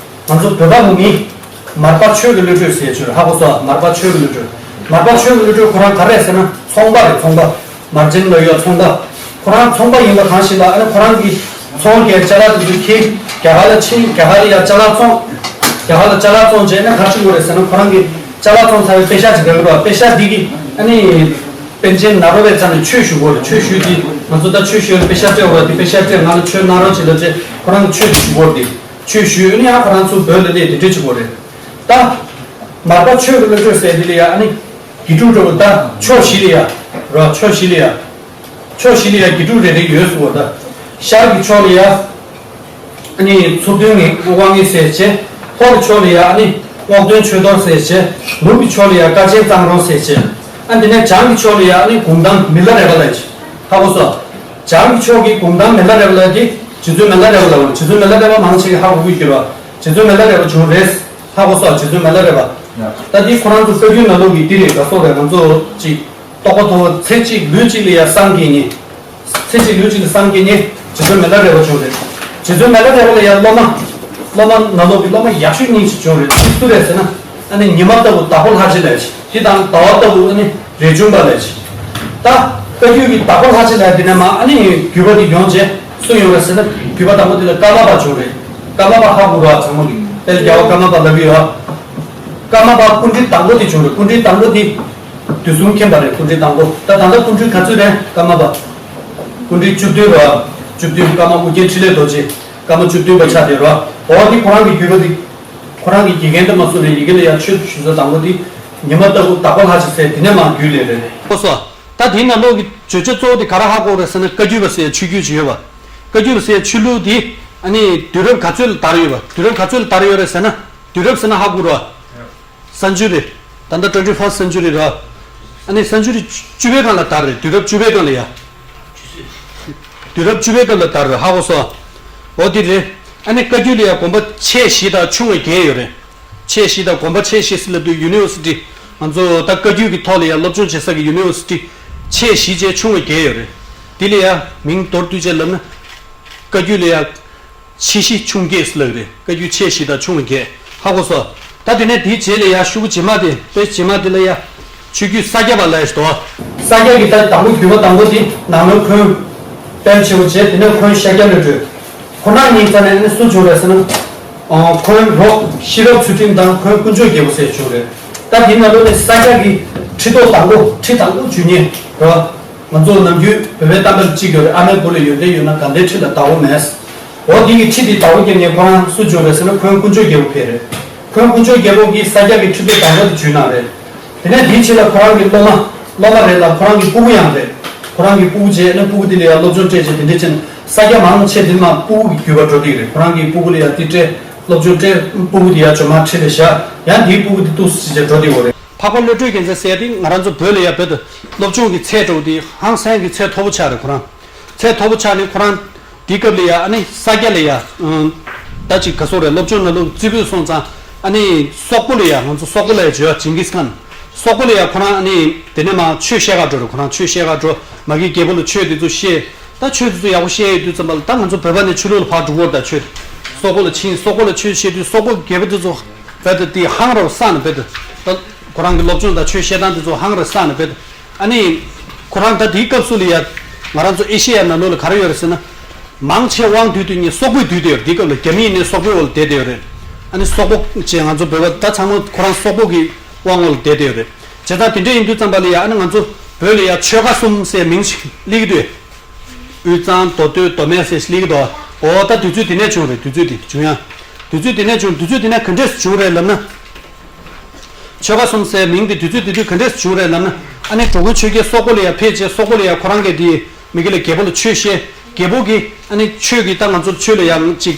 ང་ཚོ་བོད་པ་མི་མར་པ་ཆོས་ཀྱི་བློ་གྲོས་ཟེར་ཆོས་རེད། ཧ་གོ་སོང་། མར་པ་ཆོས་ཀྱི་བློ་གྲོས། མར་པ་ཆོས་ཀྱི་བློ་གྲོས་ཁོ་རང་ག་རེ་ཟེར་ན་ཚོང་པ་རེད། ཚོང་པ། མར་ཅན་ལ་ཡོད་ཚོང་པ། ཁོ་རང་ཚོང་པ་ཡིན་པ་གང་ཞིག་ལ་ཨ་ནི་ཁོ་རང་གི་ཚོང་གི་ཅ་ལག་དེ་ཚོ་ཁྱེར་རྒྱ་གར་ལ་ཕྱིན། རྒྱ་གར་ལ་ཡ་ཅ་ལག་བཙོང་། རྒྱ་གར་ལ་ཅ་ལག་བཙོང་རྗེས་ཨ་ནི་ག་རེ་བྱེད་དགོས་རེད་ཟེར་ན། ཁོ་རང་གི་ཅ་ལག་བཙོང་ཚར་བའི་པེ་ཤག་ཅིག་རག་གི་རེད་པ། པེ་ཤག་འདི་གིས་ཨ་ནི་པཎ་ཆེན་ནཱ་རོ་པའི་རྩ་ནས་ཆོས་ཞུ་དགོས་རེད། ཆོས་ཞུས་ཏེ་ང་ཚོ་ད་ཆོས་ཞུ་ཡ་པེ་ཤག་སྤྲད་དགོས་རེད། དེ་པེ་ཤག་སྤྲད། ང་ལ་ཆོས་གནང་རོགས་བྱེད་ལབ་བྱས་ཁོ་རང་གི་ཆོས་དེ་ཞུ་དགོས་རེད། དེ་ཆོས་ཞུས་ཨ་ནི་ཡང་ཁོ་རང་ཚོ་བོད་ལ་སླེབས་དེ་འདྲ་བྱེད་དགོས་རེད། ད་མར་པ་ཆོས་ཀྱི་བློ་གྲོས་ཟེར་དེ་ལ་ཡ་ཨ་ནི་དགེ་ཕྲུག་འདྲ་བོ། ད་ཕྱོགས་བཞི་ལ་ཡ་ར། ཕྱོགས་བཞི་ལ་ཡ། ཕྱོགས་བཞི་ལ་ཡ་དགེ་ཕྲུག་རེ་རེ་ཡོད་ཟེར་བ། ད་ཤར་གྱི་ཕྱོགས་ལ་ཡ་ཨ་ནི་མཚུར་སྟོན་དབང་ངེ་ཟེར་བྱས། ལྷོ་གི་ཕྱོགས་ལ་ཡ་ཨ་ནི་རྔོག་སྟོན་ཆོས་རྡོར་ཟེར་བྱས། ནུབ་ཀྱི་ཕྱོགས་ལ་ཡ་དཀའ་ཆེན་གཙང་རོང་ཟེར་བྱས། ཨ་དེ་ནས་བྱང་གི་ཕྱོགས་ལ་ཡ་ཨ་ནི་གུང་ཐང་མི་ལ་རས་པ་ལབ་བྱས། ཧ་གོ་སོང་། བྱང་གི་ཕྱོགས་ཀྱི་གུང་ཐང་མི་ལ་རས་པ་ལབ་དེ་རྗེ་བཙུན་མི་ལ་རས་པ་ལབ་པ་རེད། རྗེ་བཙུན་མི་ལ་རས་པ་མང་ཆེ་གིས་ཧ་གོ་གི་ཡོད་རེད་པ། རྗེ་བཙུན་མི་ལ་རས་པ་བྱུང་རེད། ཧ་གོ་སོང་། རྗེ་བཙུན་མི་ལ་རས་པ། ད་འདི་ཁོ་རང་ཚོ་བཀའ་བརྒྱུད་ནང་ལོགས་ཀྱི་འདི་རེད། ག་སོགས་རེད། ང་ཚོ་ཅིག་རྟོགས་པ་མཐོ་བོ། ཚེ་གཅིག་ལུས་གཅིག་ལ་ཡ་སངས་རྒྱས་མཁན། ཚེ་གཅིག་ལུས་གཅིག་ལ་སངས་རྒྱས་མཁན་རྗེ་བཙུན་མི་ལ་རས་པ་བྱུང་རེད། རྗེ་བཙུན་མི་ལ་རས་པ་ལ་ཡ་སློབ་མ། སློབ་མ་ནང་ལོགས་ཀྱི་སློབ་མ་ཡག་ཤོས་གཉིས་ཤིག་བྱུང་རེད། དེ་སུ་རེད་ཟེར་ན། ཨ་ནི་ཉི་མ་ལྟ་བུ་དྭགས་པོ་ལྷ་རྗེ་ལབ་བྱས། དེ་དང་ཟླ་བ་ལྟ་བུ་ཨ་ནི་རས་ཆུང་པ་ལབ་བྱས། ད་བཀའ་བརྒྱུད་ཀྱི་དྭགས་པོ་ལྷ་རྗེ་ལབ་དེ་ནས་མར་ཨ་ནི་བརྒྱུད་པ་དེ་ཡོང་རྗེས་སུ་ཡོང་རེད་ཟེར་ན། བརྒྱུད་པ་དང་པོ་དེ་ལ་ཀརྨ་པ་བྱུང་རེད། ཀརྨ་པ་ཧ་གོ་རེད་པ། ཚང་མ་གིས་དཔལ་རྒྱལ་བ་ཀརྨ་པ་ལབ་ཀྱི་ཡོད། ཀརྨ་པ་སྐུ་ཕྲེང་དང་པོ་དེ་བྱུང་རེད། སྐུ་ཕྲེང་དང་པོ་དེ་དུས་གསུམ་མཁྱེན་པ་རེད། སྐུ་ཕྲེང་དང་པོ། ད་ད་ལྟ་སྐུ་ཕྲེང་ག་ཚོད་རེད་ཀརྨ་པ། སྐུ་ཕྲེང་བཅུ་བདུན་རེད་པ། བཅུ་བདུན། ཀརྨ་ཨོ་རྒྱན་འཕྲིན་ལས་རྡོ་རྗེ། ཀརྨ་བཅུ་བདུན་པ་ཆགས་བསྡད་རེད་པ། འོ་དེ་ཁོ་རང་གི་བརྒྱུད་པ་དེ། ཁོ་རང་གི་དགེ་རྒན་དེ་མ་སུ་རེད། ཡི་གེ་ལ་ཡ་ཆོས་ཞུ་ས་དང་པོ་དེ་ཉི་མ་ལྟ་བུ་དྭགས་པོ་ལྷ་རྗེ་ཟེར་དེ་ནས་མར་བརྒྱུད་ལས་རེད། ཨོ་སོ། ད་དེའི་ནང་ལོགས་ཀྱི་བརྗོད་བྱ་གཙོ་བོ་དེ་ག་རེ་ཧ་གོ་རེད་ཟེར་ན། བཀའ་བརྒྱུད་པ་ཟེར་ཆོས་བརྒྱུད་ཅིག་ཡོད་པ། བཀའ་བརྒྱུད་པ་ཟེར་ཆོས་ལུགས་དེ་ཨ་ནི་དུས་རབས་ག་ཚོད་ལ་དར་ཡོད་པ། དུས་རབས་ག་ཚོད་ལ་དར་ཡོད་རེད་ཟེར་ན། དུས་རབས་ཟེར་ན་ཧ་གོ་རེད་པ། སེན་ཅུ་རི། ད་ལྟ་ཊུ་ཝེན་ཊི་ཕར་སི་སེན་ཅུ་རི་རེད་པ། ཨ་ནི་སེན་ཅུ་རི་བཅུ་པའི་སྒང་ལ་དར་རེད། དུས་རབས་བཅུ་པའི་སྒང་ལ་ཡ། དུས་རབས་བཅུ་པའི་སྐབས་ལ་དར་རེད། ཧ་གོ་སོང་། འོ་དེ་རེད། ཨ་ནི་བཀའ་བརྒྱུད་ལ་ཡ་དགོན་པ་ཆེ་བཞི་དང་ཆུང་བ་བརྒྱད་ཡོད་རེད། ཆེ་བཞི་དང་དགོན་པ་ཆེ་བཞི་ཟེར་ལབ་དུས་ཡུ་ནི་ཝར་སི་ཊི། ང་ཚོ་ད་བཀའ་བརྒྱུད་ཀྱི་ཐོག་ལ་ཡ་སློབ་སྦྱོང་བྱེད་ས་གི་ཡུ་ནི་ཝར་སི་ཊི་ཆེ་བཞི་བཅས་ཆུང་བ་བརྒྱད་ཡོད་རེད། དེ་ལ་ཡ་མིང་མདོར་བསྡུས་བྱས་ལབ་ན། བཀའ་བརྒྱུད་ལ་ཡ། ཆེ་བཞི་ཆུང་བརྒྱད་ཟེར་ལབ་ཀྱི་རེད། བཀའ་བརྒྱུད་ཆེ་བཞི་དང་ཆུང་བ་བརྒྱད། ཧ་གོ་སོང་། ད་དེ་ནས་དེའི་རྗེས་ལ་ཡ་ཤོག་གུ་རྗེས་མ་དེ། དཔེ་རྗེས་མ་དེ་ལ་ཡ་ཆོས་བརྒྱུད་ས་སྐྱ་པ་ལབ་ཡ་ཞིག་འདུག་ས་སྐྱ་གི་ད་དང་པོ་བརྒྱུད་པ་དང་པོ་དེ་ནང་ལོགས་འཁོན་དཔལ་ཆེན་པོ་བྱས། དེ་ནས་འཁོན་ཤཱཀྱ་བློ་གྲོས། ཁོ་རང་གཉིས་རྩ་ནས་ཨ་ནི་སུ་བྱུང་རེད་ཟེར་ན། ཨ། འཁོན་རོགས་ཤེས་རབ་ཚུལ་ཁྲིམས་དང་འཁོན་དཀོན་མཆོག་རྒྱལ་པོ་ཟེར་བྱུང་རེད། ད་དེའི་ནང་ལོགས་ནས་ས་སྐྱ་གི་ཁྲི་ཐོག་དང་པོ། ཁྲི་དང་པོ་འཇུ་མཁན་རེད་པ། ང་ཚོ་ནམ་རྒྱུན་བོད་པའི་གཏམ་དཔེ་ལ་གཅིག་ཡོད་རེད། ཨ་མའི་བུ་ལ་ཡོན་ཏན་ཡོད་ན་དགའ་ལྡན་ཁྲི་ལ་བདག་པོ་མེད། འོ་དེ་གི་ཁྲི་དེ་བདག་པོ་རྒྱབ་མཁན་ཁོ་རང་སུ་བྱུང་རེད་ཟེར་ན། འཁོན་དཀོན་མཆོག་རྒྱལ་པོ་ཕེབས་རེད། འཁོན་དཀོན་མཆོག་རྒྱལ་པོ་གིས་ས་སྐྱ་གི་ཁྲི་ཐོག་དང་པོ་དེ་འཇུས་གནང་རེད། དེ་ནས་དེའི་རྗེས་ལ་ཁོ་རང་གི་སློབ་མ། སློབ་མ་རེད་ལ་ཁོ་རང་གི་སྤུ་གུ་ཡང་རེད། ཁོ་རང་གི་སྤུ་གུ་བྱས་ན་སྤུ་གུ་དེ་ལ་ཡང་སློབ་སྦྱོང་སྤྲད་བྱས། དེ་འདྲ་བྱས་ན་ས་སྐྱ་མང་ཆེ་དེ་མར་སྤུ་གུ་གི་བརྒྱུད་པ་འགྲོ་གི་རེད། ཁོ་རང་གི་སྤུ་གུ་ལ་ཡང་དེ་སྤྲད། སློབ་སྦྱོང་སྤྲད། སྤུ་གུ་དེ་ཡང་ཇོ་མ་ཁྲི་ལ་བཞག་ཡང་དེའི་སྤུ་གུ་དེ་ཏོག་ཙམ་བྱས་འགྲོ་བསྡད་ཡོད་རེད། འཕགས་པ་བློ་གྲོས་རྒྱལ་མཚན་ཟེར་དེ་ང་རང་ཚོ་བོད་ལ་ཡ་བོད་དུ་སློབ་སྦྱོང་གི་ཚད་འགྲོ་དེ་ཧང་སང་གི་ཚད་མཐོ་པོ་ཆགས་རེད། ཁོ་རང་ཚད་མཐོ་པོ་ཆགས་ནས་ཁོ་རང་དེའི་སྐབས་ལ་ཡ་ཨ་ནི་ས་སྐྱ་ལ་ཡ། ཨང་། ད་ཅིག་ག་སོགས་རེད། སློབ་སྦྱོང་ནང་ལོགས་རྩེ་ཕུད་སོང་ཙང་ཨ་ནི་སོག་པོ་ལ་ཡ། ང་ཚོ་སོག་པོ་ལ་ཡ་བྱོས་པ། ཇིང་གིས་ཁཱན། སོག་པོ་ལ་ཡ་ཁོ་རང་ཨ་ནི་དེ་ནས་མར་ཆོས་བཤད་ག་འགྲོ་རེད། ཁོ་རང་ཆོས་བཤད་ག་འགྲོ། མ་གི་རྒྱལ་པོ་ལ་ཆོས་དེ་ཚོ་བཤད། ད་ཆོས་དེ་ཚོ་ཡག་པོ་བཤད་ཡོད་དུས་ཙམ་པ་ལ་ད་ང་ཚོ་བོད་པ་ནས་ཆོས་ལུགས་ལ་ཕར་འགྲོ་གི་ཡོད་རེད། ད་ཆོས་སོག་པོ་ལ་ཕྱིན། སོག་པོ་ལ་ཆོས་བཤད་དུས་སོག་པོ་རྒྱལ་པོ་དེ་ཚོ་རྦད་དེ་དེ་ཧང་རོ་སང་ནས་རྦད་དེ། ད་ཁོ་རང་གི་སློབ་སྦྱོང་དང་ཆོས་བཤད་སྟངས་དེ་ཚོ་ཧང་རོ་སང་ནས་རྦད་དེ། ཨ་ནི་ ཁོ་རང་ད་དེའི་སྐབས་སུ་ལ་ཡ། ང་རང་ཚོ་ཨེ་ཤེ་ཡ་ནང་ལོགས་ལ་ག་རེ་ཡོད་རེད་ཟེར་ན། མང་ཆེ་དབང་སྡུད་དུས་ནི་སོག་པོས་སྡུད་དེ་ཡོད་རེད། དེའི་སྐབས་ལ་རྒྱ་མི་ཡིན་ནའི་སོག་པོའི་འོག་ལ་བསྡད་དེ་ཡོད་རེད། ཨ་ནི་སོག་པོ་ཅེས་ང་ཚོ་བོད་པ་ད་ཚང་མ་ཁོ་རང་སོག་པོ་གི་དབང་འོག་ལ་བསྡད་དེ་ཡོད་རེད། བྱས་ཙང་དེ་འདྲ་ཡིན་དུས་ཙམ་པ་ལ་ཡ། ཨ་ནི་ང་ཚོ་བོད་ལ་ཡ་ཆོལ་ཁ་གསུམ་ཟེར་མིང་ཞིག་སླེབས་ཀྱི་འདུག་དབུས་གཙང་མདོ་སྟོད་མདོ་སྨད་ཟེར་སླེབས་ཀྱི་འདུག་འོ་ད་དུས་ཚོད་དེ་ནས་བྱུང་རེད། དུས་ཚོད་དེ་བྱུང་ཡ། དུས་ཚོད་དེ་ནས་བྱུང་། དུས་ཚོད་དེ་ནས་ག་འདྲས་བྱུང་རེད་ལབ་ན། ཆོལ་ཁ་གསུམ་ཟེར་མིང་དེ་དུས་ཚོད་དེ་དུས་ག་འདྲས་བྱུང་རེད་ལབ་ན། ཨ་ནི་འགྲོ་མགོན་ཆོས་རྒྱལ་སོག་པོ་ལ་ཡ་ཕེབས་བྱས། སོག་པོ་ལ་ཡ་ཁོ་རང་གིས་དེ་མི་གི་ལ་རྒྱལ་པོ་ལ་ཆོས་བཤད། རྒྱལ་པོ་གིས་ཨ་ནི་ཆོས་ཀྱི་ད་ང་ཚོར་ཆོས་ལ་ཡ་ཅིག་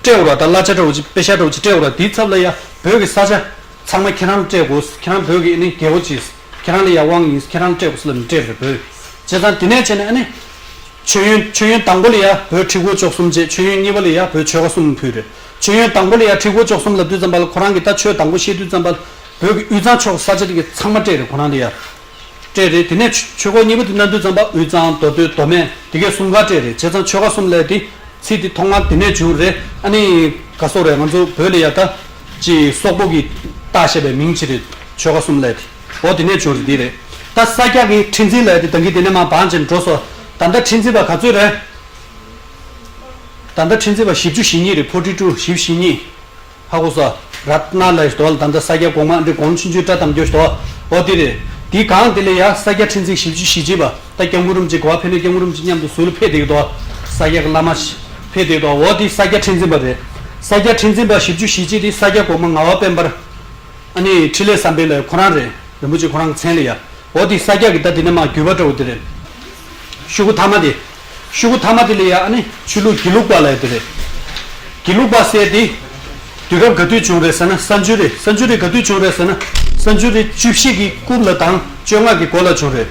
སྤྲད་འོ་ར། ད་གླ་ཆ་འདྲ་བོ་ཅིག་པེ་ཤ་འདྲ་བོ་ཅིག་སྤྲད་འོ་ར། དེའི་ཚབ་ལ་ཡ་བོད་ཀྱི་ས་ཆ་ཚང་མ་ཁྱེད་རང་ལ་སྤྲད་དགོས། ཁྱེད་རང་བོད་ཀྱི་ཨ་ནི་རྒྱལ་པོ་ཅིག་ཁྱེད་རང་ལ་ཡ་དབང་ཡིན། ཁྱེད་རང་ལ་སྤྲད་དགོས་ཟེར་ལབ་ནས་སྤྲད་རེད་བོད། བྱས་ཙང་དེ་ནས་བྱས་ནས་ཨ་ནི། མཆོད་ཡོན། མཆོད་ཡོན་དང་པོ་ལ་ཡ་བོད་ཁྲི་སྐོར་བཅུ་གསུམ་བྱས། མཆོད་ཡོན་གཉིས་པ་ལ་ཡ་བོད་ཆོལ་ཁ་གསུམ་ཕུལ་རེད། མཆོད་ཡོན་དང་པོ་ལ་ཡ་ཁྲི་སྐོར་བཅུ་གསུམ་ལབ་དུས་ཙམ་པ་ལ། ཁོ་རང་གིས་ད་ཆོས་དང་པོ་བཤད་དུས་ཙམ་པ་ལ་བོད་ཀྱི་དབུས་གཙང་ཕྱོགས་ས་ཆ་དེ་གའི་ཚང་མ་སྤྲད་རེད། ཁོ་རང་ལ་ཡ་སྤྲད་རེད། དེ་ནས་ཆོས་འཁོར་གཉིས་པ་དེ་གནང་དུས་ཙམ་པ་དབུས་གཙང་མདོ་སྟོད་མདོ་སྨད་དེ་གའི་གསུམ་ཀ་སྤྲད་རེད། བྱས་ཙང་ཆོལ་ཁ་གསུམ་ལབ་དེ་ཚིག་དེ་ཐོག་མར་དེ་ནས་བྱུང་རེད། ཨ་ནི་ག་སོག་རེད། ང་ཚོ་བོད་ལ་ཡ་ད་ཅི་སོག་པོ་གིས་བཏགས་བཞག་པའི་མིང་ཅིག་རེད། ཆོལ་ཁ་གསུམ་ལབ་དེ། འོ་དེ་ནས་བྱུང་རེད། འདི་རེད། ད་ས་སྐྱ་གི་ཁྲི་འཛིན་ལབ་དེ་ད་གིན་དེ་ནས་མར་བང་ཅན་འགྲོ་སོང་། ད་ལྟ་ཁྲི་འཛིན་པ་ག་ཚོད་རེད། ད་ལྟ་ཁྲི་འཛིན་པ་བཞི་བཅུ་ཞེ་གཉིས་རེད། ཕོར་ཊི་ཊུ། བཞི་བཅུ་ཞེ་གཉིས། ཧ་གོ་སོང་། རཏྣ་ལབ་ཞིག་འདུག་ལ། ད་ལྟ་ས་སྐྱ་གོང་མ་འདི་གོང་ཆུང་ཆུང་བཀྲ་དམ་རྒྱུ་ཞིག་འདུག་འོ་དེ་རེད། དེའི་སྒང་དེ་ལ་ཡ་ས་སྐྱ་ཁྲི་འཛིན་བཞི་བཅུ་ཞེ་གཅིག་པ། ད་སྐྱབས་མགོན་རིན་པོ་ཆེ་གོ་བ་ཕེབས་ནས་སྐྱབས་མགོན་རིན་པོ་ཆེ་མཉམ་དུ་ཟུར་ལ་ཕེབས་བསྡད་ཀྱི་འདུག་ས་སྐྱ་གི་བླ་མ་ཞིག་ཕེབས་བསྡད་ཀྱི་འདུག་འོ་དེ་ས་སྐྱ་ཁྲི་འཛིན་པ་རེད། ས་སྐྱ་ཁྲི་འཛིན་པ་བཞི་བཅུ་ཞེ་གཅིག་དེ་ས་སྐྱ་གོང་མ་ངག་དབང་དཔལ་འབར། ཨ་ནི་འཕྲིན་ལས་བསམ་འཕེལ་ལགས་ཁོ་རང་རེད། རིན་པོ་ཆེ་ཁོ་རང་གི་མཚན་ལ་ཡ། འོ་དེ་ས་སྐྱ་གི་ད་དེ་ནས་མར་བརྒྱུད་པ་འདྲ་བོ་དེ་རེད། ཤོག་གུ་མཐའ་མ་དེ། ཤོག་གུ་མཐའ་མ་དེ་ལ་ཡ་ཨ་ནི་ཆོས་ལུགས་དགེ་ལུགས་པ་ལབ་ཡ་དེ་རེད། དགེ་ལུགས་པ་ཟེར་དེ། དུས་རབས་ག་དུས་བྱུང་རེད་ཟེར་ན་སན་ཅུ་རི། སན་ཅུ་རི་ག་དུས་བྱུང་རེད་ཟེར་ན། སན་ཅུ་རི་བཅུ་བཞི་གི་རྐུབ་ལ་དང་བཅོ་ལྔ་གི་འགོ་ལ་བྱུང་རེད།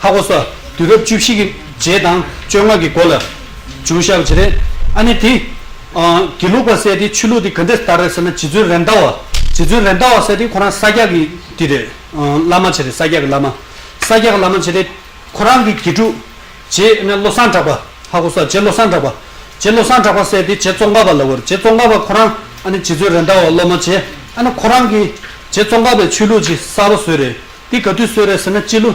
ཧ་གོ་སོང་། དུས་རབས་བཅུ་བཞི་གི་རྗེས་དང་བཅོ་ལྔ་གི་འགོ་ལ་བྱུང་བཞག་པ་ཅིག་རེད། ཨ་ནི་དེ། ཨ། དགེ་ལུགས་པ་ཟེར་དེ་ཆོས་ལུགས་དེ་ག་འདྲས་ལྟར་རེད་ཟེར་ན། རྗེ་བཙུན་རེད་མདའ་བ། རྗེ་བཙུན་རེད་མདའ་བ་ཟེར་དེ་ཁོ་རང་ས་སྐྱ་གི་དེ་རེད། ཨ། བླ་མ་ཅིག་རེད། ས་སྐྱ་གི་བླ་མ། ས་སྐྱ་གི་བླ་མ་ཅིག་རེད། ཁོ་རང་གི་དགེ་ཕྲུག་རྗེ་ནི་བློ་བཟང་གྲགས་པ། ཧ་གོ་སོང་། རྗེ་བློ་བཟང་གྲགས་པ། རྗེ་བློ་བཟང་གྲགས་པ་ཟེར་དེ་རྗེ་ཙོང་ཁ་པ་ལབ་དགོས་རེད། རྗེ་ཙོང་ཁ་པ་ཁོ་རང་ཨ་ནི་རྗེ་བཙུན་རེད་མདའ་བ་སློབ་མ་བྱས། ཨ་ནི་ཁོ་རང་གིས་རྗེ་ཙོང་ཁ་པའི་ཆོས་ལུགས་ཅིག་གསར་པ་བཟོས་རེད། འདི་ག་དུས་བཟོས་རེད་ཟེར་ན། སྤྱི་ལོ་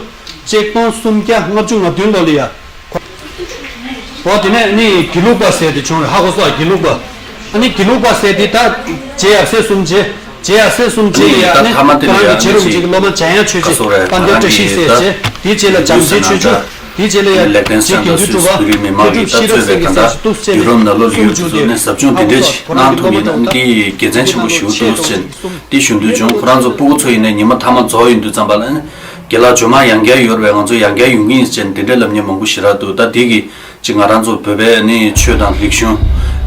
ཆིག་སྟོང་སུམ་བརྒྱ་ལྔ་བཅུ་ང་བདུན་ལོ་ལ་ཡ། འོ་དེ་ནས་ནི་དགེ་ལུགས་པ་ཟེར་དེ་བྱུང་རེད། ཧ་གོ་སོང་། དགེ་ལུགས་པ། ཨ་ནི་དགེ་ལུགས་པ་ཟེར་དེ་ད་རྗེ་ཡབ་སྲས་གསུམ་མཇལ། རྗེ་ཡབ་སྲས་གསུམ་མཇལ་ལ་ཡ། ཨ་ནི་ཁོ་རང་གི་རྗེ་རིན་པོ་ཆེ་གི་སློབ་མ་འཇམ་དབྱངས་ཆོས་རྗེ། དཔལ་ལྡན་བཀྲ་ཤིས་ཟེར་བྱས། དེའི་རྗེས་ལ་བྱམས་ཆེན་ཆོས་སྐྱོང་། དེའི་རྗེས་ལ་ཡ་རྗེ་དགེ་འདུན་གྲུབ་པ། དེ་དུས་ཤེས་རབ་སེང་གེ་ཟེར་བྱས། དུས་ཚོད་ནས་ཡུ་རོབ་ནང་ལོགས་ལ་ཡོད་དུས་ཚོད་ནས་ཟབ་སྦྱོང་དེ་འདྲས་ཤིག་གནང་ཐུབ་ཡིན་ན། ཨ་ནི་དེ་དགེ་མཚན་ཆེན་པོ་ཞེ་པོ་འདུག་ཟེར་ནས་དེ་ཞུ་འདོད་བྱུང་། ཁོ་རང་ཚོ་སྤུ་གུ་ཚོ་ཡིན་ནའི་ཉི་མ་མཐའ་མ་རྫོགས་ཡོང་དུས་ཙམ་པ་ལ། ཨ་ནི་དགེ་ལགས་ཇོ་མང་ཡང་བསྐྱར་ཡོད་རེད་པས། ང་ཚོ་ཡང་བསྐྱར་ཡོང་གི་ཡིན་ཟེར་ནས་དེ་འདྲའི་ལབ་མཁན་མང་པོ་ཞེ་དྲག་འདུག་ད་དེ་གིས་ཅིག་ང་རང་ཚོ་བོད་པའི་ནི་ཆོས་དང་རིག་གཞུང་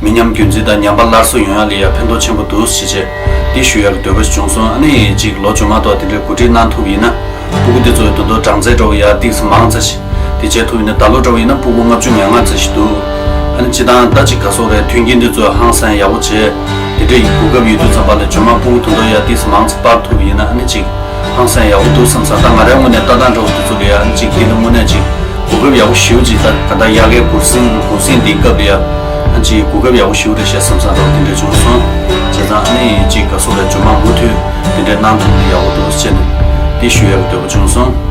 མི་ཉམས་རྒྱུན་འཛིན་དང་ཉམས་པ་སླར་གསོ་ཡོང་ཡ་ལ་ཡ་ཕན་ཐོགས་ཆེན་པོ་འདུག་ཟེར་བྱས་དེ་ཞུ་ཡ་གི་འདོད་པ་ཞིག་བྱུང་སོང་། ཨ་ནི་ཅིག་ལོ་མཇུག་མ་གཏོགས་དེ་འདྲའི་གོ་སྒྲིག་གནང་ཐུབ་ཡིན་ན། སྤུ་གུ་འདི་ཚོ་ཡི་དོན་དུ་གྲངས་ཚད་འདྲ་བོ་ཡ་ཏིག་ཙམ་མང་ཙམ་ཞིག་དེ་བྱས་ཐུབ་ཡིན་ན། ད་ལོ་འདྲ་བོ་ཡིན་ན་སྤུ་གུ་ལྔ་བཅུ་ང་ལྔ་ཙམ་ཞིག་འདུག་ཨ་ནི་སྤྱིར་བཏང་ད་ཅིག་ག་སོག་རེད། མཐུན་རྐྱེན་འདི་ཚོ་ཧང་སང་ཡག་པོ་བྱས། དེ་འདྲའི་གོ་སྐབས་ཡོད་དུས་ཙམ་པ་ལ་ཇོ་མང་སྤུ་གུ་དོན་དུ་ཡ་ཏིག་ཙམ་མང་ཙམ་སྤར་ཐུབ་ཡིན་ན། ཨ་ནི་ཅིག་ཧང་སང་ཡག་པོ་འདུག་བསམ་སོང་། ད་ང་རའི་ངོས་ནས་ལྟ་སྟངས་འདྲ་བོ་དེ་ཚོ་ལ་ཡ། ཨ་ནི་ཅིག་དེ་ལ་དངོས་གནས་ཅིག་གོ་སྐབས་ཡག་པོ་ཞེ་པོ་ཅིག་ད་ད་ལྟ་དབྱར་ཁའི་གུང་སེང་གུང་སེང་འདིའི་སྐབས་ལ་ཡ། ཨ་ནི་ཅིག་གོ་སྐབས་ཡག་པོ་ཞེ་པོ་རེད་ཤག་བསམ་སོང་། འདྲ་བོ་དེ་འདྲ་བྱུང་སོང་། བྱས་ཙང་ཨ་ནི་ཅིག་ག་སོག་རེད། ཇོ་མང་མུ་མཐུད་དེ་འདྲའི་གནང་ཐུབ་ན་ཡག་པོ་འདུག་ཟེར་ནས་དེ་ཞུ་ཡག་གི་འདོད་པ་བྱུང་སོང་།